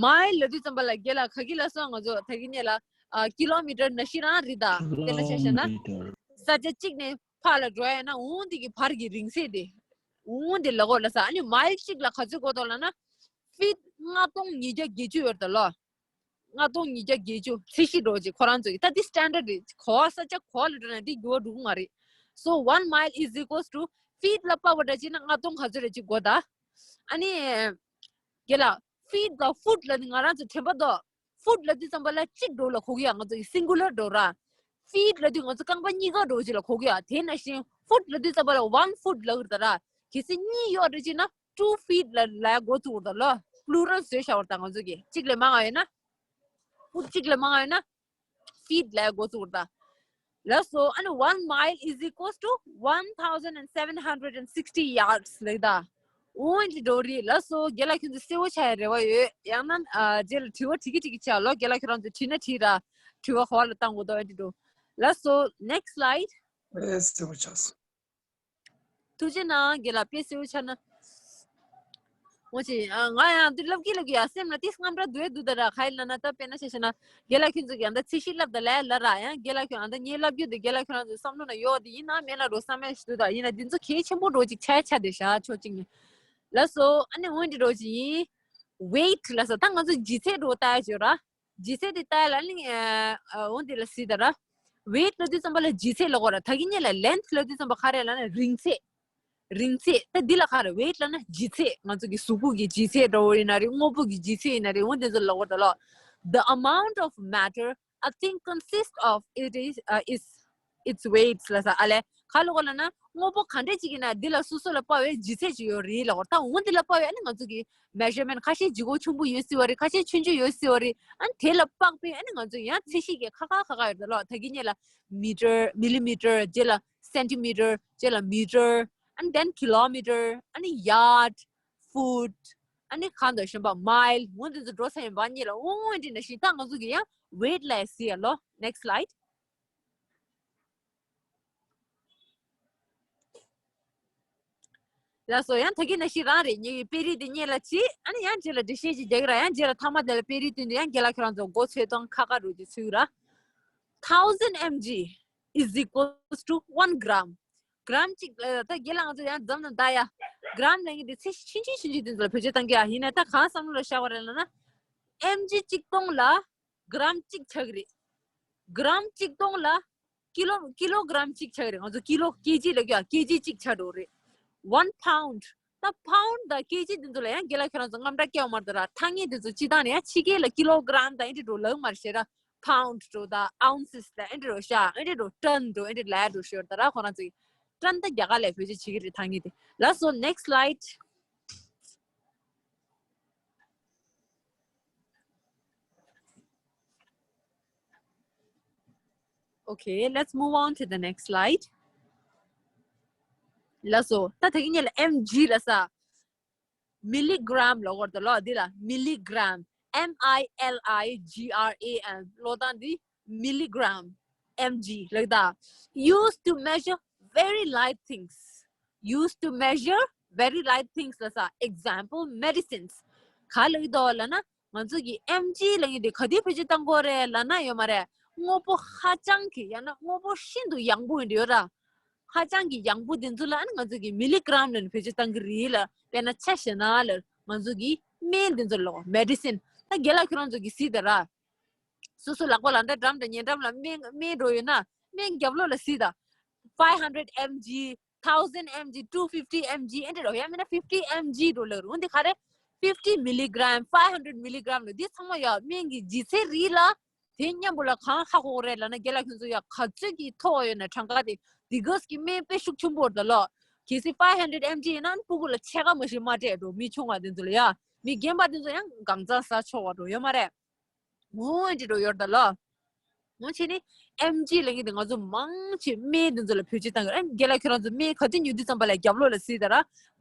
མའིལ་ལབ་དུས་ཙམ་པ་ལ་རྒན་ལགས་ག་གི་ལབ་སོང་། ང་ཚོ་ད་གིན་ཉེ་ལ་ཨ་ཀི་ལོ་མི་ཊར་ནང་བཞིན་རང་རེད་ད། དཔེར་ན་ཆ་བཞག་ན་ས་ཆ་གཅིག་ནས་ཕར་ལ་འགྲོ་ཡ་ན་འོ་འདི་གི་བར་གྱི་རིང་ཚད་དེ་འོ་འདི་ལབ་གོ་ལབ་ས། ཨ་ནི་མའིལ་གཅིག་ལ་ག་ཚོད་དགོས་འདུག་ལབ་ན་ཕིཊ་ལྔ་སྟོང་ཉིས་བརྒྱ་བརྒྱད་ཅུ་ཡོད་རེད་ད་ལོ། ལྔ་སྟོང་ཉིས་བརྒྱ་བརྒྱད་ཅུ་ཚད་གཞི་འགྲོ་ཅིག་ཁོ་རང་ཚོ་གི་ད་འདི་སི་ཊན་ཌར་ཌི་རེད། ག་བ་ས་ཆ་ག་བ་ལ་འགྲོ་ན་འདི་འགྱུར་བ་འགྲོ་གི་མ་རེད། So one mile is equals to ཕིཊ་ལ་ཕར་བ་འདྲ་བྱས་ན་ལྔ་སྟོང་ག་ཚོད་རེད་ཅིག་དགོས་ད། ཨ་ནི་རྒན་ལགས་ཕིཊ་ལ་ཕུཊ་ལ་ནི་ང་རང་ཚོ་དྲན་པ་འདུག་ཕུཊ་ལབ་དུས་ཙམ་པ་ལ་གཅིག་འགྲོ་ལ་གོ་གི་ཡ། ང་ཚོ་གི་སིང་གུ་ལར་འགྲོ་ར། ཕིཊ་ལབ་དུས་ང་ཚོ་རྐང་པ་གཉིས་ཀ་འགྲོ་ཅིག་ལ་གོ་གི་ཡ། དེ་ནང་བཞིན་ཕུཊ་ལབ་དུས་ཙམ་པ་ལ་ཝན་ཕུཊ་ལབ་གི་རེད་ད་ར། གལ་སྲིད་གཉིས་ཡོད་རེད་ཅེ་ན་ཊུ་ཕིཊ་ལ་ལབ་འགོ་བཙུགས་རེད་ད་ལོ། པུ་ལུ་རལ་བཟོས་བཞག་པ་རེད་ད་ང་ཚོ་གི། གཅིག་ལས་མང་བ་ཡོད་ན། ཕུཊ་གཅིག་ལས་མང་བ་ཡོད་ན་ཕིཊ་ལབ་འགོ་བཙུགས་རེད་ད། ལགས་སོ། ཨ་ནི་one mile is equals to one thousand and seven hundred and sixty yards ལབ་ད། འོ་འདི་འགྲོ་རེད། ལགས་སོ། རྒན་ལགས་ཁྱོད་ཚོ་གསལ་བོ་ཆགས་ཡ་རེ་བ་ཡོད། ཡང་ན་ཨ་རྗེས་ལ་དྲི་བ་དྲི་གི་དྲི་གི་ཆགས་ལོ། རྒན་ལགས་ཁྱོད་རང་ཚོ་དྲིས་ན་དྲིས་ར། དྲི་བ་ག་བ་ལ་བཏང་དགོས་འདུག་འདི་འགྲོ། ལགས་སོ། Next slide. ཨེ་གསལ་བོ་ཆགས་སོང་། ཐུགས་རྗེ་གནང་། རྒན་ལགས་དཔེ་གསལ་བོ་ཆགས་ན། འོ་ཅི། ཨ་ང་ཡང་འདི་ལབ་ཀྱི་ལབ་ཀྱི་ཡ། སེམས་ལ་ཏིས་རྔམ་དྲག་འདུག་ཨེ་འདུག་ད་ར། ག་ཡིན་ལབ་ན་ད་དཔེར་ན་ཆ་བཞག་ན་རྒན་ལགས་ཁྱོད་ཚོ་གི་ཡང་ད་ཚད་གཞི་ལབ་ད་ལས་ལ་ར། ཡང་རྒན་ལགས་ཁྱོད་ཡང་ད་ངས་ལབ་རྒྱུ་འདི་རྒན་ལགས་ཁྱོད་རང་ཚོའི་བསམ་བློ་ན་ཡོད་དེ་ཡིན་ན་མེད་ན་འགྲོ་བསམ་ཡ་ཞིག་འདུག་ད། ཡིན་ན་འདི་ཚོ་གལ་ཆེན་པོ་འགྲོ་ཅིག་ཆགས་ཆགས་བསྡད་ཤག་ཕྱོགས་གཅིག་ནས། ལགས་སོ། ཨ་ནི་འོ་འདི་འགྲོ་ཅིག་ཡིན། ཝེ་ཊི་ལབ་ས་ད་ང་ཚོ་ལྗིད་ཚད་འགྲོ་ལྟ་ཡ་ཅིག་ཡོད་ར། ལྗིད་ཚད་དེ་ལྟ་ཡ་ལ་ནི་ཨ་འོ་འདི་ལ་གཟིགས་ད་ར། ཝེ་ཊི་ལབ་དུས་ཙམ་པ་ལ་ལྗིད་ཚད་ལབ་དགོས་ར། ད་གིན་ཉིད་ལ་ལེན་ཐི་ལབ་དུས་ཙམ་པ་ག་རེ་ལབ་ན་རིང་ཚད། རིང་ཚད། ད་འདི་ལ་ག་རེ་ཝེ་ཊི་ལབ་ན་ལྗིད་ཚད། ང་ཚོ་གི་གཟུགས་པོ་གི་ལྗིད་ཚད་འདྲ་བོ་ཡིན་ན་རེད། དངོས་པོ་གི་ལྗིད་ཚད་ཡིན་ན་རེད། འོ་འདི་ཚོ་ལབ་དགོས་ར་ལོ། The amount of matter a thing consists of, it is, uh, is its weights ལབ་ས། ཨ་ལས་ག་ལབ་དགོས་ལབ་ན་དངོས་པོ་ག་འདྲ་ཅིག་ཡིན་ན་འདི་ལ་སོ་སོ་ལ་དཔག་པའི་ལྗིད་ཚད་ཅིག་ཡོད་རེད་ལབ་དགོས་ར། ད་འོ་འདི་ལ་དཔག་པའི་ཨ་ནི་ང་ཚོ་གི་མེ་ཞར་མེན་ཊི། ཁ་ཤས་ལྗིད་ཁོག་ཆུང་པོ་ཡོད་སྲིད་པ་རེད། ཁ་ཤས་ཆུང་ཆུང་ཡོད་སྲིད་པ་རེད། ཨ་ནི་དེ་ལ་དཔག་པའི་ཨ་ནི་ང་ཚོ་ཡང་ཚད་གཞི་གི་ཁ་ཁ་ཁ་ཁ་ཡོད་རེད་ལོ། ད་གིན་ཉིད་ལ་མི་ཊར། མི་ལི་མི་ཊར། རྗེས་ལ་སེན་ཊི་མི་ཊར། རྗེས་ལ་མི་ཊར། and then kilometer, ཨ་ནི་ཡར་ཌི། ཕུཊ། ཨ་ནི་གང་དང་གཞན་པ་མའིལ། འོ་འདི་ཚོ་འགྲོ་ས་ཡིན་པ་ཉིད་ལ། འོ་འོ་འདི་ནང་བཞིན་ད་ང་ཚོ་གི་ཡང་ཝེ་ཊི་ལ་གཟིགས་ཡ་ལོ། Next slide. ལགས་སོ། ཡང་ད་གིན་ནང་བཞིན་རང་རེད། ངེད་ཀྱི་དཔེ་རིས་འདི་སྙན་ལ་བྱེད། ཨ་ནི་ཡང་རྗེས་ལ་འགྲེལ་བཤད་ཅིག་རྒྱག་གི་ར། ཡང་རྗེས་ལ་ཐ་མ་དེ་ལ་དཔེ་རིས་སྟོན་དུས་ཡང་རྒན་ལགས་ཁྱོད་རང་ཚོ་མགོ་ཚོས་གཏོང་ཁ་ཁ་རུ་ཅིག་ཚུད་ར། Thousand M G is equals to one gram. གྲམ་གཅིག་ལ་ད་རྒན་ལགས་ང་ཚོ་ཡང་འཛམ་ནང་ད་ཡ། གྲམ་ལབ་མཁན་དེ་ཚད་ཆུང་ཆུང་ཆུང་ཆུང་དེ་ཚོ་ལ་བེད་སྤྱོད་བཏང་གི་ཡ། ཡིན་ན་ད་གང་བསམ་བློ་ལ་བཞག་པ་རེད་ལབ་ན། ཨེམ་ཇི་གཅིག་སྟོང་ལ་གྲམ་གཅིག་ཆགས་ཀྱི་རེད། གྲམ་གཅིག་སྟོང་ལ་ཀི་ལོ་ཀི་ལོ་གྲམ་གཅིག་ཆགས་ཀྱི་རེད། ང་ཚོ་ཀི་ལོ་ཀེ་ཇི་ལབ་ཀྱི་ཡ། ཀེ་ཇི་གཅིག་ཆགས་འགྲོ་རེད། One pound ད་pound་དང་kg་དེ་ཚོ་ལ་ཡང་རྒན་ལགས་ཁྱེད་རང་ཚོ་དངངས་སྐྲག་སྐྱེ་བ་མ་རེད་ད་ར། ཐ་སྙད་དེ་ཚོ་སྤྱི་བཏང་ནས་ཡང་ཕྱི་རྒྱལ་ལ་kilogram་དང་ཨེ་འདྲ་འགྲོ་ལབ་མ་རེད་ཤེས་ར། pound་འགྲོ་ད་ounces་དང་ཨེ་འདྲ་འགྲོ་ཤ་ཨེ་འདྲ་འགྲོ་ton་འགྲོ་ཨེ་འདྲ་ལབ་འགྲོ་ཤེས་ད་ར། ཁོ་རང་ཚོ་ton་ད་རྒྱ་གར་ལ་བེད་སྤྱོད་བྱེད་ཀྱི་རེད་ཐ་སྙད་དེ་ལ། So next slide. Okay, let's move on to the next slide. ལགས་སོ། ད་ད་གིན་ཉིད་ལ་mg་ལ་ས། milligram་ལ་གོ་ད་ལོ། འདི་ལ་milligram, M I L I G R A M་ལོ་དང་འདི་milligram, mg་ལ་ད། Used to measure very light things. Used to measure very light things་ལ་ས། Example, medicines. ག་ལ་གི་དོ་ལ་ན། ང་ཚོ་གི་mg་ལ་ཡིན་དེ་ག་དུས་བེད་སྤྱོད་བཏང་དགོས་རེད་ལབ་ན་ཡོད་མ་རེད། དངོས་པོ་ཧ་ཅང་གི་ཡང་ན་དངོས་པོ་ཤིན་ཏུ་ཡང་པོ་ཡིན་དུ་ཡོད་ར། ཧ་ཅང་གི་ཡང་པོ་དེ་ཚོ་ལ་ཨ་ནི་ང་ཚོ་གི་milligram་ལ་ནི་བེད་སྤྱོད་བཏང་གི་རེད་ལ། དཔེར་ན་ཆ་བཞག་ན་ལ་ང་ཚོ་གི་སྨན་དེ་ཚོ་ལ་medicine། ད་རྒན་ལགས་ཁྱོད་རང་ཚོ་གི་སྲིད་དེ་ར། སོ་སོ་ལག་པ་ལ་འདྲ་འགྲམ་དང་ཉེ་འགྲམ་ལ་སྨན་སྨན་འགྲོ་ཡོད་ན་སྨན་རྒྱབ་ལོགས་ལ་སྲིད་ད། five hundred M G, thousand M G, two fifty M G ཨེ་འདྲ་རོ་ཡ་མིན་ན་fifty M G་འགྲོ་ལ་རུང་དེ་ག་རེ། fifty milligram, five hundred milligram་ལ་འདི་ཚང་མ་ཡ་སྨན་གྱི་ལྗིད་ཚད་རིགས་ལ། དེ་མཉམ་པོ་ལ་གང་ཧ་གོ་རེད་ལབ་ན་རྒན་ལགས་ཁྱོད་ཚོ་ཡ་ག་ཚོད་ཀྱི་མཐོ་བ་ཡོད་ན་གྲངས་ཀ་དེ་དེ་གས་ཀྱི་སྨན་དཔེ་ཤུགས་ཆེན་པོ་རེད་ལོ། གལ་སྲིད་five hundred M G་ཡིན་ན་སྤུ་གུ་ལ་ཕྱེད་ཀ་མ་ཞིག་མ་སྤྲད་འགྲོ། མི་ཆུང་བ་དེ་ཚོ་ལ་ཡ། མི་རྒན་པ་དེ་ཚོ་ཡང་གང་ཚ་ཟ་ཆོག་པ་འགྲོ་ཡོད་མ་རེད། འོ་འདི་འགྲོ་ཡོད་ད་ལོ། འོ་ཆེ་ནི་M G་ལ་ངེས་དེ་ང་ཚོ་མང་ཆེ་སྨན་དེ་ཚོ་ལ་བེད་སྤྱོད་བཏང་གི་རེད། རྒན་ལགས་ཁྱོད་རང་ཚོ་སྨན་ག་དུས་ཉོ་དུས་ཙམ་པ་ལ་རྒྱབ་ལོགས་ལ་གཟིགས་ད་ར།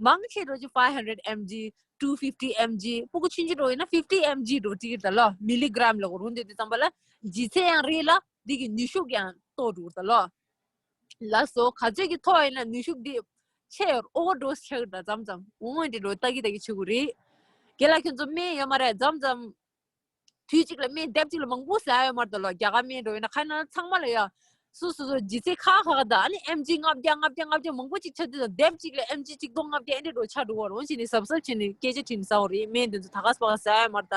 མང་ཆེ་འགྲོ་ཆེ་five hundred M G, two fifty M G། སྤུ་གུ་ཆུང་ཆུང་འགྲོ་ཡིན་ན་fifty M G་འགྲོ་ཏི་ད་ལོ། milligram་ལ་གོ་རུང་དེ་དུས་ཙམ་པ་ལ་ལྗིད་ཚད་ཡང་རེད་ལ་འདི་གི་ནུས་ཤུགས་ཡང་ཏོག་འགྲོ་ད་ལོ། ལགས་སོ། ག་ཚོད་ཀྱི་མཐོ་ཡིན་ན་ནུས་ཤུགས་འདི་ཆེ་ཡོད། overdose་ཆགས་ད་མཚམས་མཚམས་འོ་འདི་འགྲོ་ཏག་གི་ཏག་གི་ཆེ་གོ་རེད། རྒན་ལགས་ཁྱོད་ཚོ་སྨན་ཡོད་མ་རེད་མཚམས་མཚམས། དུས་གཅིག་ལ་སྨན་ལྡེབ་གཅིག་ལ་མང་པོ་ཟ་ཡོད་མ་རེད་ལོ། རྒྱ་གར་སྨན་འགྲོ་ཡོད་ན་ཁ་ན་ཚང་མ་ལ་ཡ། སོ་སོ་སོ་ལྗིད་ཚད་ཁག་ཁག་ད་ཨ་ནི་M G་ལྔ་བརྒྱ་ལྔ་བརྒྱ་ལྔ་བརྒྱ་མང་པོ་ཅིག་ཆགས་དུས་ལྡེབ་གཅིག་ལ་M G་གཅིག་སྟོང་ལྔ་བརྒྱ་ཨེ་འདྲ་འགྲོ་ཆགས་འགྲོ་བ་རོང་ཞིག་ནི་གཟབ་གཟབ་བྱས་ནས་སྐད་ཆ་དྲིས་ནས་ཟ་བ་རེད། སྨན་དེ་ཚོ་ད་ག་སྤག་ཟ་ཡོད་མ་རེད་ད།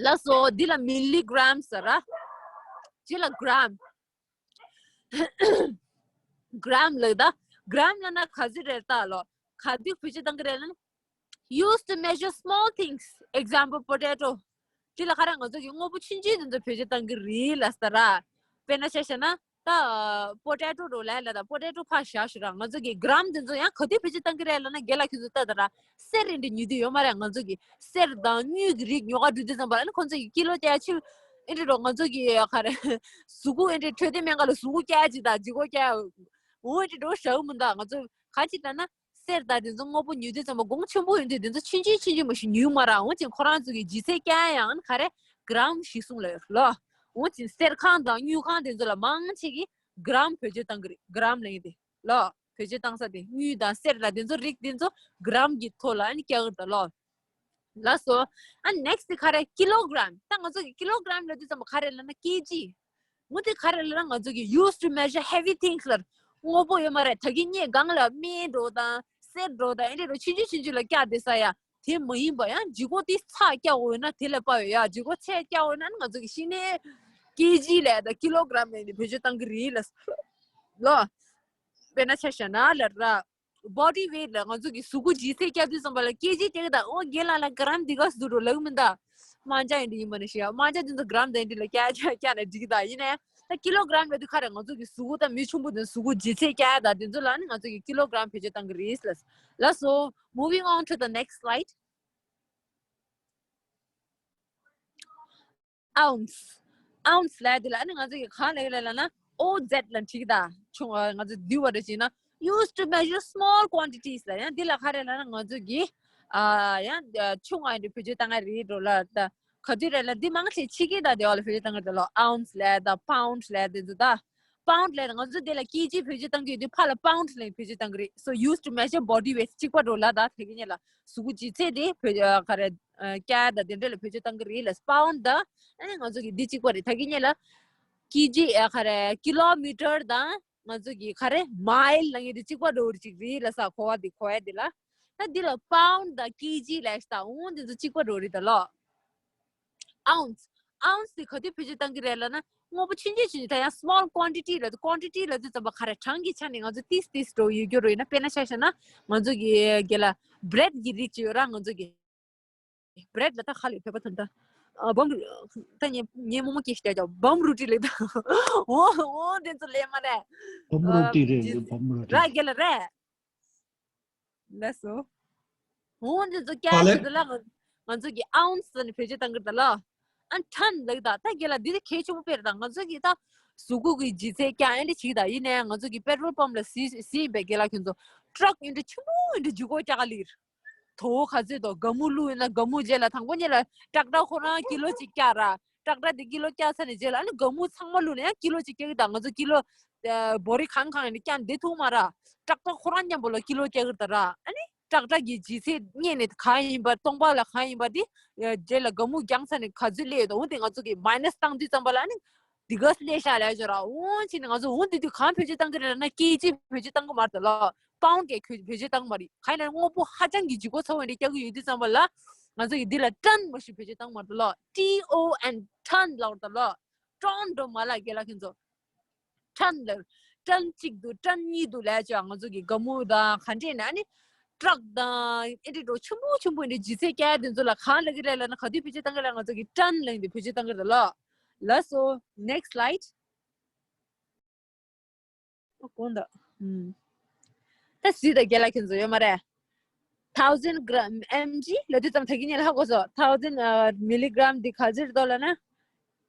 ལགས་སོ། འདི་ལ་milligram་ཟེར་ར། འདི་ལ་gram། gram་ལ་ད། gram་ལ་ན་ག་ཚོད་རེད་ད་ལོ། ག་དུས་བེད་སྤྱོད་བཏང་གི་རེད་ལ་ན། Used to measure small things. Example, potato. དེ་ལ་ཁ་ར་ང་ཚོ་གི་དངོས་པོ་ཆུང་ཆུང་དེ་ཚོ་བེད་སྤྱོད་བཏང་གི་རེད་ལ་ས་ར། དཔེར་ན་ཆ་བཞག་ན་ད་potato་རོ་ལ་ལ་ད་potato་ཕར་བཞག་ཞུ་ར། ང་ཚོ་གི་gram་དེ་ཚོ་ཡང་ག་དུས་བེད་སྤྱོད་བཏང་གི་རེད་ལ་ན་རྒན་ལགས་ཁྱོད་ཚོ་ལྟ་ད་ར། གསེར་རེད་འདྲ་ཉོས་དུས་ཡོད་མ་རེད། ང་ཚོ་གི་གསེར་དང་དངུལ་གི་རིགས་ཉོ་ག་འགྲོ་དུས་ཙམ་པ་ལ་ནི་ཁོང་ཚོ་གི་ཀི་ལོ་བརྒྱད་ཅུ་ཨེ་འདྲ་རོ། ང་ཚོ་གི་ག་རེ་གཟུགས་པོ་ཨེ་འདྲ་འཕྲོད་བསྟེན་སྨན་ཁང་ལ་གཟུགས་པོ་བསྐྱལ་ཅིག་དང་ལྗིད་ཁོག་བསྐྱལ་འོ་ཨེ་འདྲ་རོ་ཞའུ་མི་འདུག་ང་ཚོ་ག་ཅིག་ལྟ་ན། གསེར་དང་དེ་ཚོ་དངོས་པོ་ཉོས་དུས་ཙམ་པ་གོང་ཆེན་པོ་ཡོད་དུས་དེ་ཚོ་ཆུང་ཆུང་ཆུང་ཆུང་མ་ཞིག་ཉོས་མ་རག་འོ་ཅིག་ཁོ་རང་ཚོ་གི་ལྗིད་ཚད་བསྐྱལ་ཡང་ག་རེ་gram་ཞིག་གསུངས་ལ་ཡོད་ལོ། འོ་ཅིག་གསེར་ཁང་དང་དངུལ་ཁང་དེ་ཚོ་ལ་མང་ཆེ་གི་gram་བེད་སྤྱོད་བཏང་གི་རེད། gram་ལ་ཡིན་ཏེ་ལོ། བེད་སྤྱོད་བཏང་ས་དེ་དངུལ་དང་གསེར་དང་དེ་ཚོ་རིགས་དེ་ཚོ་gram་གི་ཐོག་ལ་ཨ་ནི་བསྐྱལ་གི་རེད་ད་ལོ། ལགས་སོ། ཨ་next་དེ་ག་རེ་kilogram། ད་ང་ཚོ་གི་kilogram་ལ་དུས་ཙམ་པ་ག་རེ་ལབ་ན་kg། མུ་དེ་ག་རེ་ལབ་ན་ང་ཚོ་གི་used to measure heavy things་ལ་དངོས་པོ་ཡོད་མ་རེད། ད་གིན་ངས་སྒང་ལ་སྨན་འགྲོ་དང་གསེར་འགྲོ་དང་ཨེ་འདྲ་རོ་ཆུང་ཆུང་ཆུང་ཆུང་ལ་བསྐྱལ་བསྡད་ས་ཡ། དེ་མ་ཡིན་པ་ཡང་ལྗིད་ཁོག་དེ་ཚ་བསྐྱལ་འོས་ན་དེ་ལས་དཔའ་ཡོད་ཡ། ལྗིད་ཁོག་ཚད་བསྐྱལ་འོས་ན་ང་ཚོ་གི་ཤི་ནས་kg་ལས་དང་kilogram་ལས་ནི་བེད་སྤྱོད་བཏང་གི་རེད་ལ་ལོ། དཔེར་ན་ཆ་བཞག་ན་ལ་ར། body weight་ལ་ང་ཚོ་གི་གཟུགས་པོ་ལྗིད་ཚད་བསྐྱལ་དུས་ཙམ་པ་ལ་kg་བསྐྱལ་གི་ད་ཨོ་རྒན་ལགས་ལ་gram་འདི་ག་ཟུག་འགྲོ་ལབ་གི་མིན་ད། དམར་འབྱར་ཡིན་འདི་ཡིན་པ་ནི་ཤེས་ཡ། དམར་འབྱར་འདི་ཚོ་gram་དང་འདི་ལ་བསྐྱལ་བསྐྱལ་བསྐྱལ་ན་འགྲིག་གི་ད་ཡིན་ནའི་ད་kilogram་ལ་དུས་ཁ་རེ་ང་ཚོ་གི་གཟུགས་པོ་ད་མི་ཆུང་པོ་དང་གཟུགས་པོ་ལྗིད་ཚད་བསྐྱལ་ད་དེ་ཚོ་ལ་ནི་ང་ཚོ་གི་kilogram་བེད་སྤྱོད་བཏང་གི་རེད་ལ། ལགས་སོ། Moving on to the next slide. Ounce. Ounce་ལབ་དེ་ལ་ཨ་ནི་ང་ཚོ་གི་གང་ལབ་ཡོད་ལབ་ན་O Z་ལ་འགྲིག་ད། ཆུང་ང་ཚོ་བསྡུས་པ་འདྲ་བྱས་ན་used to measure small quantities་ལ་ཡང་འདི་ལ་ག་རེ་ལབ་ན་ང་ཚོ་གི་ཨ་ཡང་ཆུང་ང་འདྲ་བེད་སྤྱོད་བཏང་ང་རེད་འགྲོ་ལ་ད། ག་དུས་རེད་ལ་འདི་མང་ཆེ་ཕྱི་རྒྱལ་དང་དེ་བ་ལ་བེད་སྤྱོད་བཏང་གི་རེད་ལ། Ounce་ལབ་ད་pound་ལབ་དེ་ཚོ་ད། Pound་ལབ་ད་ང་ཚོ་དེ་ལ་kg་བེད་སྤྱོད་བཏང་གི་ཡོད་དུས་ཕར་ལ་pound་ལ་བེད་སྤྱོད་བཏང་གི་རེད། So used to measure body weight་གཅིག་པ་འགྲོ་ལ་ད་དེ་གི་ཉེ་ལ། གཟུགས་པོ་ལྗིད་ཚད་དེ་བེད་ཨ་ག་རེ་ཨ་བསྐྱལ་ད་དེ་འདྲ་ལ་བེད་སྤྱོད་བཏང་གི་རེད་ལ། Pound་ད་ཨ་ནི་ང་ཚོ་གི་འདི་གཅིག་པ་རེད། ད་གི་ཉེ་ལ་kg་ཨ་ག་རེ་kilometre་དང་ང་ཚོ་གི་ག་རེ་mile་ལ་ངེས་དེ་གཅིག་པ་འགྲོ་རེད་ཅིག་རེད་ལ་ས་གོ་བ་འདི་གོ་ཡ་འདི་ལ། ད་འདི་ལ་pound་དང་kg་ལ་ཤ་ད་འོང་འདི་ཚོ་གཅིག་པ་འགྲོ་རེད་ད་ལོ། Ounce. ounce དེ་ག་དུས་བེད་སྤྱོད་བཏང་གི་རེད་ལབ་ན། དངོས་པོ་ཆུང་ཆུང་ཆུང་ཆུང་ད་ཡང་small quantity ལབ་དུས། quantity ལབ་དུས་ཙམ་པ་ག་རེ། གྲངས་ཀྱི་ཆ་ནས་ང་ཚོ་ཏིས་ཏིས་འགྲོ་ཡོད་རྒྱུ་རེད་ན། དཔེར་ན་ཆ་བཞག་ན་ང་ཚོ་གི་རྒན་ལགས་bread གི་རིགས་ཅིག་ཡོད་ར། ང་ཚོ་གི་bread ལ་ད་ག་ལབ་བོད་པ་དོན་དག་ཨ་bun རུ། ད་ངས་ངས་རྨོ་མོ་སྐད་ཞིག་རྒྱག་རྒྱག bun རུ་ཊི་ལབ་ད། འོ་འོ་དེ་ཚོ་ལབ་མ་རེད། bun རུ་ཊི་རེད། ཇི་bun རུ་ཊི་ར་རྒན་ལགས་རེད། ལགས་སོ། འོ་འདི་ཚོ་ཨ་བསྐྱར་ལེ། ཞིག་ཏུ་ལ་ང་ང་ཚོ་གི་ounce ནས་བེད་སྤྱོད་བཏང་གི་རེད་ད་ལོ། ཨ་ton ལབ་ད། ད་རྒན་ལགས་འདི་དེ་གལ་ཆེན་པོ་དཔེ་རེད་ད། ང་ཚོ་གི་ད་གཟུགས་པོ་གི་ལྗིད་ཚད་བསྐྱར་ཨེ་འདྲ་བྱེད་ད། ཡིན་ནའི་ང་ཚོ་གི་petrol pump ལ་གཟིགས་གཟིགས་ཡིན་པས་རྒན་ལགས་ཁྱོད་ཚོ། truck ཡིན་འདྲ་ཆེན་པོ་ཡིན་འདྲ་ལྗིད་ཁོག་བསྐྱར་ག་ལིར། དོ་བོ་ག་ཚོད་དོ། སྒ་སྨུག་བླུགས་ཡོད་ན་སྒ་སྨུག་རྗེས་ལ་དང་པོ་ཉིད་ལ་ཊག་ཊག་ཁོ་རང་ཀི་ལོ་གཅིག་བསྐྱར་ར། ཊག་ཊག་དེ་ཀི་ལོ་བསྐྱར་ཚར་ནས་རྗེས་ལ་ཨ་ནི་སྒ་སྨུག་ཚང་མ་བླུགས་ནས་ཡང་ཀི་ལོ་གཅིག་བསྐྱར་གི་ད། ང་ཚོ་ཀི་ལོ་ཨ་བོ་རི་གང་གང་ཡིན་ན་བསྐྱར་འདི་ཐུག་མ་ར། ཊག་ཊག་ཁོ་རང་མཉམ་པོ་ལ་ཀི་ལོ་བསྐྱར་གི་ད་ར། ཨ་ནི་ཊག་ཊག་གི་ལྗིད་ཚད་རྙེད་ནས་གང་ཡིན་པ། སྟོང་པ་ལ་གང་ཡིན་པ་དེ་རྗེས་ལ་སྒ་སྨུག་རྒྱང་ཚར་ནས་ག་ཚོད་སླེབས་ཡོད་དོ། འོ་དེ་ང་ཚོ་གི་minus བཏང་དུས་ཙམ་པ་ལ་ཨ་ནི་འདི་ག་སླེབས་ཤག་ལབ་ཡོད་ར། འོ་ཕྱིན་ནས་ང་ཚོ་འོ་འདི་དུས་གང་བེད་སྤྱོད་བཏང་གི་རེད་ལབ་ན་ཀེ་ཇི་བེད་སྤྱོད་བཏང་གི་མ་རེད་ད་ལོ། pound གས་བེད་སྤྱོད་བཏང་གི་མ་རེད། གང་ཡིན་ན་དངོས་པོ་ཧ་ཅང་གི་ལྗིད་ཁོག་ཚ་བོ་འདི་བསྐྱར་གི་ཡོད་དུས་ཙམ་པ་ལ་ང་ཚོ་གི་འདི་ལ་ton མ་ཞིག་བེད་སྤྱོད་བཏང་མ་རེད་ད་ལོ། T O N ton ལབ་རེད་ད་ལོ། ton འགྲོ་མ་ལ་རྒན་ལགས་ཁྱོད་ཚོ། ton ལབ། ton གཅིག་འདུག ton གཉིས་འདུག་ལབ་ཅོག་ང་ཚོ་གི་སྒ་སྨུག་དང་ག་འདྲས་ན་ཨ་ནི་ཊག་དང་ཨེ་འདྲས་འགྲོ་ཆེན་པོ་ཆེན་པོ་འདི་ལྗིད་ཚད་བསྐྱར་དེ་ཚོ་ལ་གང་ལབ་གི་རེད་ལབ་ན། ག་དུས་བེད་སྤྱོད་བཏང་གི་རེད་ལབ་ན། ང་ཚོ་གི་ton ལབ་འདི་བེད་སྤྱོད་བཏང་གི་རེད་ད་ལོ། ལགས་སོ། next slide. ཨོ་དགོངས་དག་ཨུམ། ད་སུས་ད་རྒན་ལགས་ཁྱོད་ཚོ་ཡོད་མ་རེད། thousand gram M G ལབ་དུས་ཙམ་ད་གིན་ཉིད་ལ་ཧ་གོ་སོང་། thousand milligram འདི་ག་ཚོད་རེད་དོ་ལབ་ན།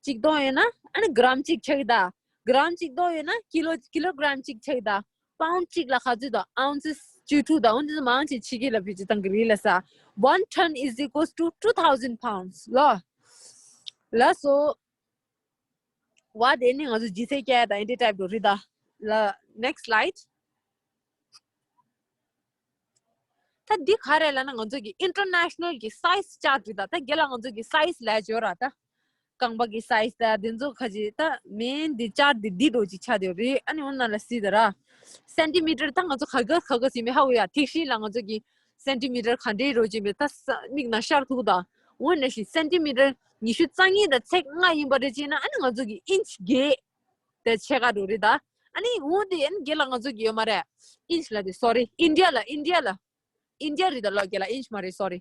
གཅིག་སྟོང་ཡོད་ན་ཨ་ནི་gram གཅིག་ཆགས་ཀྱི་ད། gram གཅིག་སྟོང་ཡོད་ན་ཀི་ལོ་ཀི་ལོ་ཀི་རམ་གཅིག་ཆགས་ཀྱི་ད། pound གཅིག་ལ་ག་ཚོད་དང་ounces བཅུ་དྲུག་དང་འོ་འདི་ཚོ་མང་ཆེ་ཕྱི་རྒྱལ་ལ་བེད་སྤྱོད་བཏང་གི་རེད་ལ་ས། One ton is equals to two thousand pounds ལོ། ལགས་སོ། བ་དེ་ནི་ང་ཚོ་ལྗིད་ཚད་བསྐྱར་དང་ཨེ་འདྲས་type འགྲོ་རེད་ད། ལ་next slide. ད་འདི་ག་རེ་ལབ་ན་ང་ཚོ་གི་international གི་size chart རེད་ད། ད་རྒན་ལགས་ང་ཚོ་གི་size ལབ་ཡོད་ར་ད། རྐང་པ་གི་size ད་དེ་ཚོ་ཁ་ཅིག་ད་མིན་འདི་chart འདི་འདི་འགྲོ་ཅིག་ཆགས་བསྡད་ཡོད་རེད། ཨ་ནི་འོ་ན་ལ་སི་ད་ར། centimeter ད་ང་ཚོ་ག་ག་ག་ག་ཟིན་མི་ཧ་གོ་ཡ། ཐིག་ཤིང་ལ་ང་ཚོ་གི་centimeter ག་འདྲའི་རོ་ཅིག་མེད་ད་ས་མིག་ན་ཤར་ཐུག་ད། འོ་ན་ཞིག་centimeter ཉི་ཤུ་རྩ་གཉིས་དང་ཚེག་ལྔ་ཡིན་པ་རེད་ཅེ་ན་ཨ་ནི་ང་ཚོ་གི་inch བརྒྱད་དེ་ཕྱེད་ཀ་འགྲོ་རེད་ད། ཨ་ནི་འོ་དེ་ཨ་ནི་རྒན་ལགས་ང་ཚོ་གི་ཡོད་མ་རེད། inch ལ་དེ་sorry India ལ་India ལ། India རེད་ད་ལོ་རྒན་ལགས། inch མ་རེད་sorry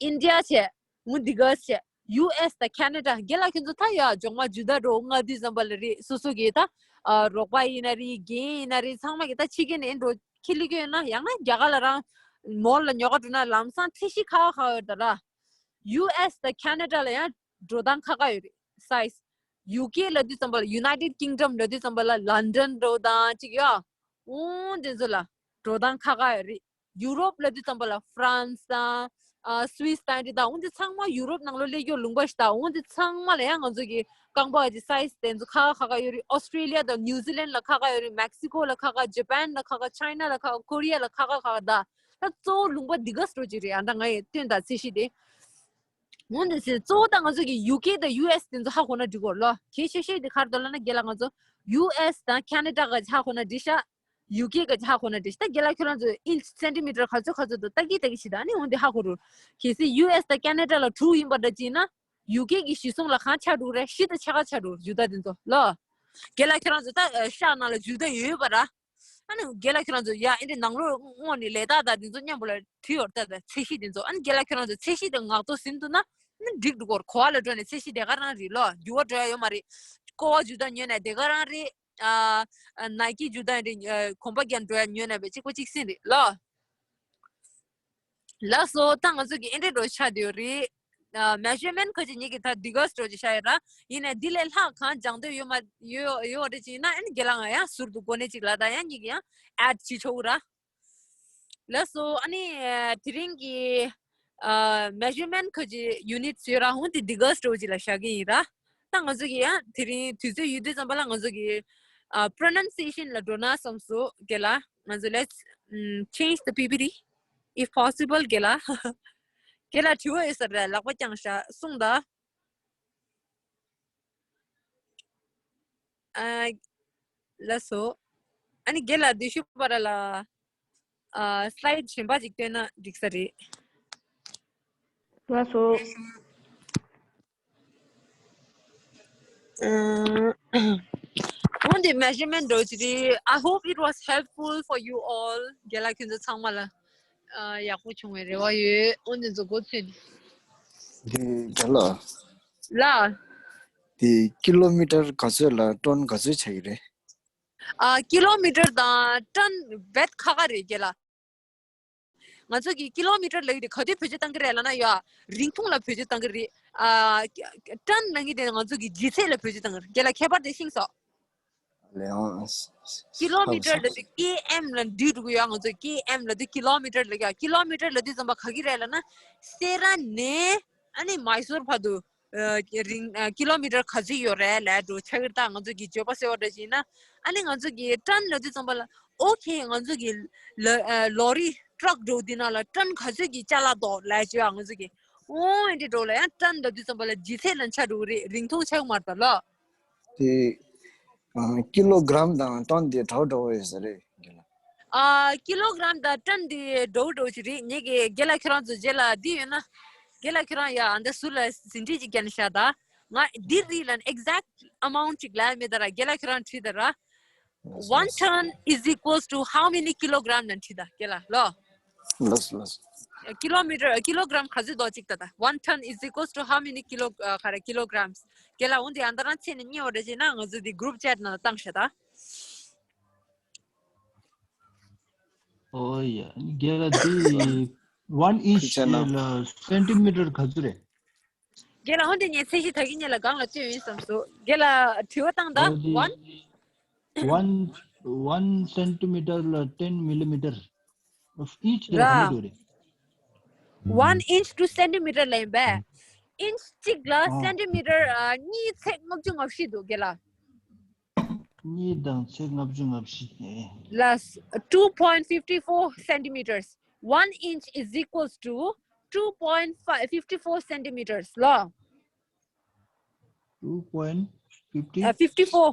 India བྱས། འོ་འདི་ག་བྱས། U S དང་Canada རྒན་ལགས་ཁྱོད་ཚོ་ད་ཡ་ཇོག་མ་ཇུ་ད་འགྲོ་ང་དུས་ཙམ་པ་ལ་རེད། སོ་སོ་གི་ད་ཨ་རོགས་པ་ཡིན་ན་རེད། རྒན་ཡིན་ན་རེད། ཚང་མ་གི་ད་ཕྱི་རྒྱལ་ནས་འགྲོ་ཁྱི་ལི་ཀོ་ཡོད་ན་ཡང་ན་རྒྱ་གར་ལ་རང་mall ལ་ཉོ་ག་འགྲོ་ན་ལམ་སང་ཚད་གཞི་ཁ་ཁ་ཡོད་ད་ར། U S དང་Canada ལ་ཡང་འགྲོ་སྟངས་ཁ་ཁ་ཡོད་རེད། size U K ལ་དུས་ཙམ་པ་ལ་United Kingdom ལ་དུས་ཙམ་པ་ལ་London འགྲོ་སྟངས་གཅིག་ཡོད། འོ་དེ་ཚོ་ལ་འགྲོ་སྟངས་ཁ་ཁ་ཡོད་རེད། Europe ལ་དུས་ཙམ་པ་ལ་France དང་ཨ་Swiss དང་རེད་ད། འོ་དེ་ཚང་མ་Europe ནང་ལོགས་སླེབས་རྒྱུ་ལུང་པ་ཞིག་ད། འོ་དེ་ཚང་མ་ལ་ཡང་ང་ཚོ་གི་རྐང་པ་གི་size དེ་ཚོ་ཁ་ཁ་ཁ་ཁ་ཡོད་རེད། Australia དང་New Zealand ལ་ཁ་ཁ་ཡོད་རེད། Mexico ལ་ཁ་ཁ། Japan ལ་ཁ་ཁ། China ལ་ཁ་ཁ། Korea ལ་ཁ་ཁ་ཁ་ཁ་ད། ད་གཙོ་བོ་ལུང་པ་འདི་ག་སྤྲོ་ཅིག་རེད། ཨ་ད་ང་ཡི་སྟོན་ད་ཚད་གཞི་དེ། འོ་འདི་ཚེ་གཙོ་བོ་ད་ང་ཚོ་གི་U K དང་U S དེ་ཚོ་ཧ་གོ་ན་འགྲིག་གོ་ལོ། གལ་ཆེ་ཤོས་དེ་ག་རེ་འདུག་ལབ་ན་རྒན་ལགས་ང་ཚོ་U S དང་Canada ག་ཅིག་ཧ་གོ་ན་འགྲིག་ཤག U K ག་ཅིག་ཧ་གོ་ན་འགྲིག་ཤག་ད་རྒན་ལགས་ཁྱོད་རང་ཚོ་inch centimeter ག་ཚོད་ག་ཚོད་འདུག་ལྟ་གི་ལྟ་གི་བྱེད་ད། ཨ་ནི་འོ་འདི་ཧ་གོ་རུ། གལ་སྲིད་U S དང་Canada ལ་དྲུག་ཡིན་པ་འདྲ་ཅིག་ན་U K གི་གཞི་བཟུང་ལ་གང་ཆགས་འགྲོ་རེད། བཞི་དང་ཕྱེད་ཀ་ཆགས་འགྲོ་ཇུ་ད་དེ་ཚོ་ལོ། རྒན་ལགས་ཁྱོད་རང་ཚོ་ད་ཤག་ནང་ལ་ཇུ་ད་ཡོད་པ་ར། ཨ་ནི་རྒན་ལགས་ཁྱོད་རང་ཚོ་ཡ་ཨེ་འདྲ་ནང་ལོགས་སྔོན་ནས་ལས་རྟགས་དང་དེ་ཚོ་མཉམ་པོ་ལ་བྲིས་ཡོད་རེད་ད། ཚད་གཞི་དེ་ཚོ་ཨ་ནི་རྒན་ལགས་ཁྱོད་རང་ཚོ་ཚད་གཞི་དེ་ངག་ཐོག་ཟིན་འདུག་ན་ཨ་ནི་འགྲིག་འགྲོ་གོ་རེད། གོ་བ་ལ་འགྲོ་ནས་ཚད་གཞི་དེ་ག་རང་རེད་ལོ། འགྱུར་བ་འགྲོ་ཡ་ཡོད་མ་རེད། ཀོ་བ་ཇུ་ད་ཉོས་ནས་དེ་ག་རང་རེད། ཨ་ནའི་ཀི་ཇུ་ད་རེད། གོམ་པ་རྒྱག་འགྲོ་ཡ་ཉོས་ནས་བས་གཅིག་པ་གཅིག་སེ་རེད་ལོ། ལགས་སོ། ད་ང་ཚོ་གི་ཨེ་འདྲས་འགྲོ་ཆགས་བསྡད་ཡོད་རེད། ཨ་measurement ཁ་ཅིག་ཉིད་ཀྱི་ད་degrees འགྲོ་ཅིག་བཞག་ཡོད་ར། ཡིན་ནའི་འདི་ལས་ལྷག་གང་སྦྱང་འདོད་ཡོད་མ་ཡོད་ཡོད་རེད་ཅིག་ཡིན་ན་ཨ་ནི་རྒན་ལགས་ང་ཡང་ཟུར་དུ་གོ་གནས་ཅིག་ལ་ད་ཡང་ཉིད་ཀྱི་ཡང་add བྱེད་ཆོག་གི་ར། ལགས་སོ། ཨ་ནི་དེ་རིང་གི་ཨ་measurement ཁ་ཅིག་unit ཡོད་ར། འོ་དེ་degrees འགྲོ་ཅིག་ལ་བཞག་གི་ཡིན་ར། ད་ང་ཚོ་གི་ཡང་དེ་རིང་དུས་ཚོད་ཡོད་དུས་ཙམ་པ་ལ་ང་ཚོ་གི་ཨ་pronunciation ལ་འགྲོ་ན་བསམ་སོང་རྒན་ལགས། ང་ཚོ་let's ཨམ་change the P P T if possible རྒན་ལགས། རྒན་ལགས་དྲི་བ་ཡོད་ས་རེད། ལག་པ་བརྐྱངས་ཤག་གསུངས་དང་། ཨ་ལགས་སོ། ཨ་ནི་རྒན་ལགས་དེ་ཤུ་པ་ར་ལ་ཨ་slide གཞན་པ་ཅིག་སྟོན་ན་འགྲིག་ས་རེད། ལགས་སོ། འོན་ཏེ་མེ་ཇར་མེན་འགྲོ་ཅི་རེད། I hope it was helpful for you all. རྒན་ལགས་ཁྱོད་ཚོ་ཚང་མ་ལ་ཡག་པོ་བྱུང་བའི་རེ་བ་ཡོད། འོན་ཏེ་ཚོ་གོ་ཚོད་ནི། དེ་རྒན་ལགས། ལ། དེ་ཀི་ལོ་མི་ཊར་ག་ཚོད་ལ་ཊོན་ག་ཚོད་ཆགས་ཀྱི་རེད། ཨ། ཀི་ལོ་མི་ཊར་དང་ཊོན་བེད་ཁ་ཁ་རེད་རྒན་ལགས། ང་ཚོ་གི་ཀི་ལོ་མི་ཊར་ལབ་ཀྱི་དེ་ག་དུས་བེད་སྤྱོད་བཏང་གི་རེད་ལབ་ན་ཡ། རིང་ཐུང་ལ་བེད་སྤྱོད་བཏང་གི་རེད། ཨ། ཊོན་ལབ་ཀྱི་དེ་ང་ཚོ་གི་ལྗིད་ཚད་ལ་བེད་སྤྱོད་བཏང་གི་རེད། རྒན་ལགས་ཁྱད་པར་དེ་ཤེས་སོང་། ལེའང་། ཀི་ལོ་མི་ཊར་ལབ་དུས་ཀེ་ཨེམ་ལ་འདྲི་འགྲོ་གི་ཡོད། ང་ཚོ་ཀེ་ཨེམ་ལབ་དུས་ཀི་ལོ་མི་ཊར་ལབ་ཀྱི་ཡ། ཀི་ལོ་མི་ཊར་ལབ་དུས་ཙམ་པ་ག་གི་རེད་ལབ་ན། སེ་ར་ནས་ཨ་ནི་མའི་སོར་བར་དུ། ཨ། རིང་། ཨ། ཀི་ལོ་མི་ཊར་ག་ཚོད་ཡོད་རེད་ལབ་འགྲོ་ཆགས་ཀྱི་རེད། ད་ང་ཚོ་གི་བརྗོད་པ་གསལ་བོ་འདྲ་ཞིག་ཡིན་ན། ཨ་ནི་ང་ཚོ་གི་ཊོན་ལབ་དུས་ཙམ་པ་ལ། ཨོ་ཁེ། ང་ཚོ་གི་ལ། ཨ། ལོ་རི་ཊག་འགྲོ་འདི་ནང་ལ་ཊོན་ག་ཚོད་ཀྱི་ཅ་ལག་འདུག་ལབ་བྱས་ང་ཚོ་གི། ཨོ་ཨེ་འདྲ་འགྲོ་ལ་ཡང་ཊོན་ལབ་དུས་ཙམ་པ་ལ་ལྗིད་ཚད་ལ་ཆགས་འགྲོ་གི་རེད། རིང་ཐུང་ཆགས་མ་རེད་ད་ལོ། དེ། ཨ། ཀི་ལོ་གྲམ་དང་ཊོན་དེ་འདྲ་བོ་འདྲ་བོ་ཡོད་ས་རེད། ཨ། ཀི་ལོ་གྲམ་དང་ཊོན་དེ་འདྲ་བོ་འདྲ་བོ་ཞིག་རེད། ངེད་ཀྱི་རྒན་ལགས་ཁྱེད་རང་ཚོ་རྗེས་ལ་འདི་ཡོད་ན། རྒན་ལགས་ཁྱེད་རང་ཡ་ཨ་འདི་ཟུར་ལ་ཟིན་བྲིས་ཅིག་བརྒྱབ་ནས་བཞག་ད། ང་འདི་རིགས་ལ་exact amount ཅིག་ལབ་མེད་ད་ར། རྒན་ལགས་ཁྱེད་རང་དྲིས་ད་ར། One ton is equals to how many kilogram ལབ་དྲིས་ད་རྒན་ལགས་ལོ། ལགས་ལགས། ཀི་ལོ་མི་ཊར། ཀི་ལོ་གྲམ་ག་ཚོད་འདུག་ཅིག་ད་ད། One ton is equals to how many kilo- ཨ། ག་རེ། Kilograms. རྒན་ལགས་འོན་ཏེ་ཨ་འདི་རང་ཚེ་ནས་རྙེད་པ་འདྲ་བྱས་ན་ང་ཚོ་འདི་group chat ནང་ལ་བཏང་ཤག་ད། ཨོ་ཡ། རྒན་ལགས་འདི་one inch ལ་སེན་ཊི་མི་ཊར་ག་ཚོད་རེད། རྒན་ལགས་འོན་ཏེ་ངས་ཚད་གཞི་ད་གིན་ཉིད་ལ་སྒང་ལ་བཅོས་ཡིན་བསམ་སོང་། རྒན་ལགས་དྲི་བ་བཏང་ད། ཨོ་དེ་one one one centimeter ལ་ten millimeter of each ར། རེད། ག་འདྲ་འདུག་རེད། One inch to centimeter ལབ་ཡིན་པས། ཨིན་ཅི་གཅིག་ལ་ཨ། སེན་ཊི་མི་ཊར་ཨ། གཉིས་ཚེག་ལྔ་བཅུ་ང་བཞི་འདུག་རྒན་ལགས། གཉིས་དང་ཚེག་ལྔ་བཅུ་ང་བཞི། ལགས། Two point fifty four centimeters. One inch is equals to two point fifty four centimeters ལོ། Two point fifty ཨ། fifty four.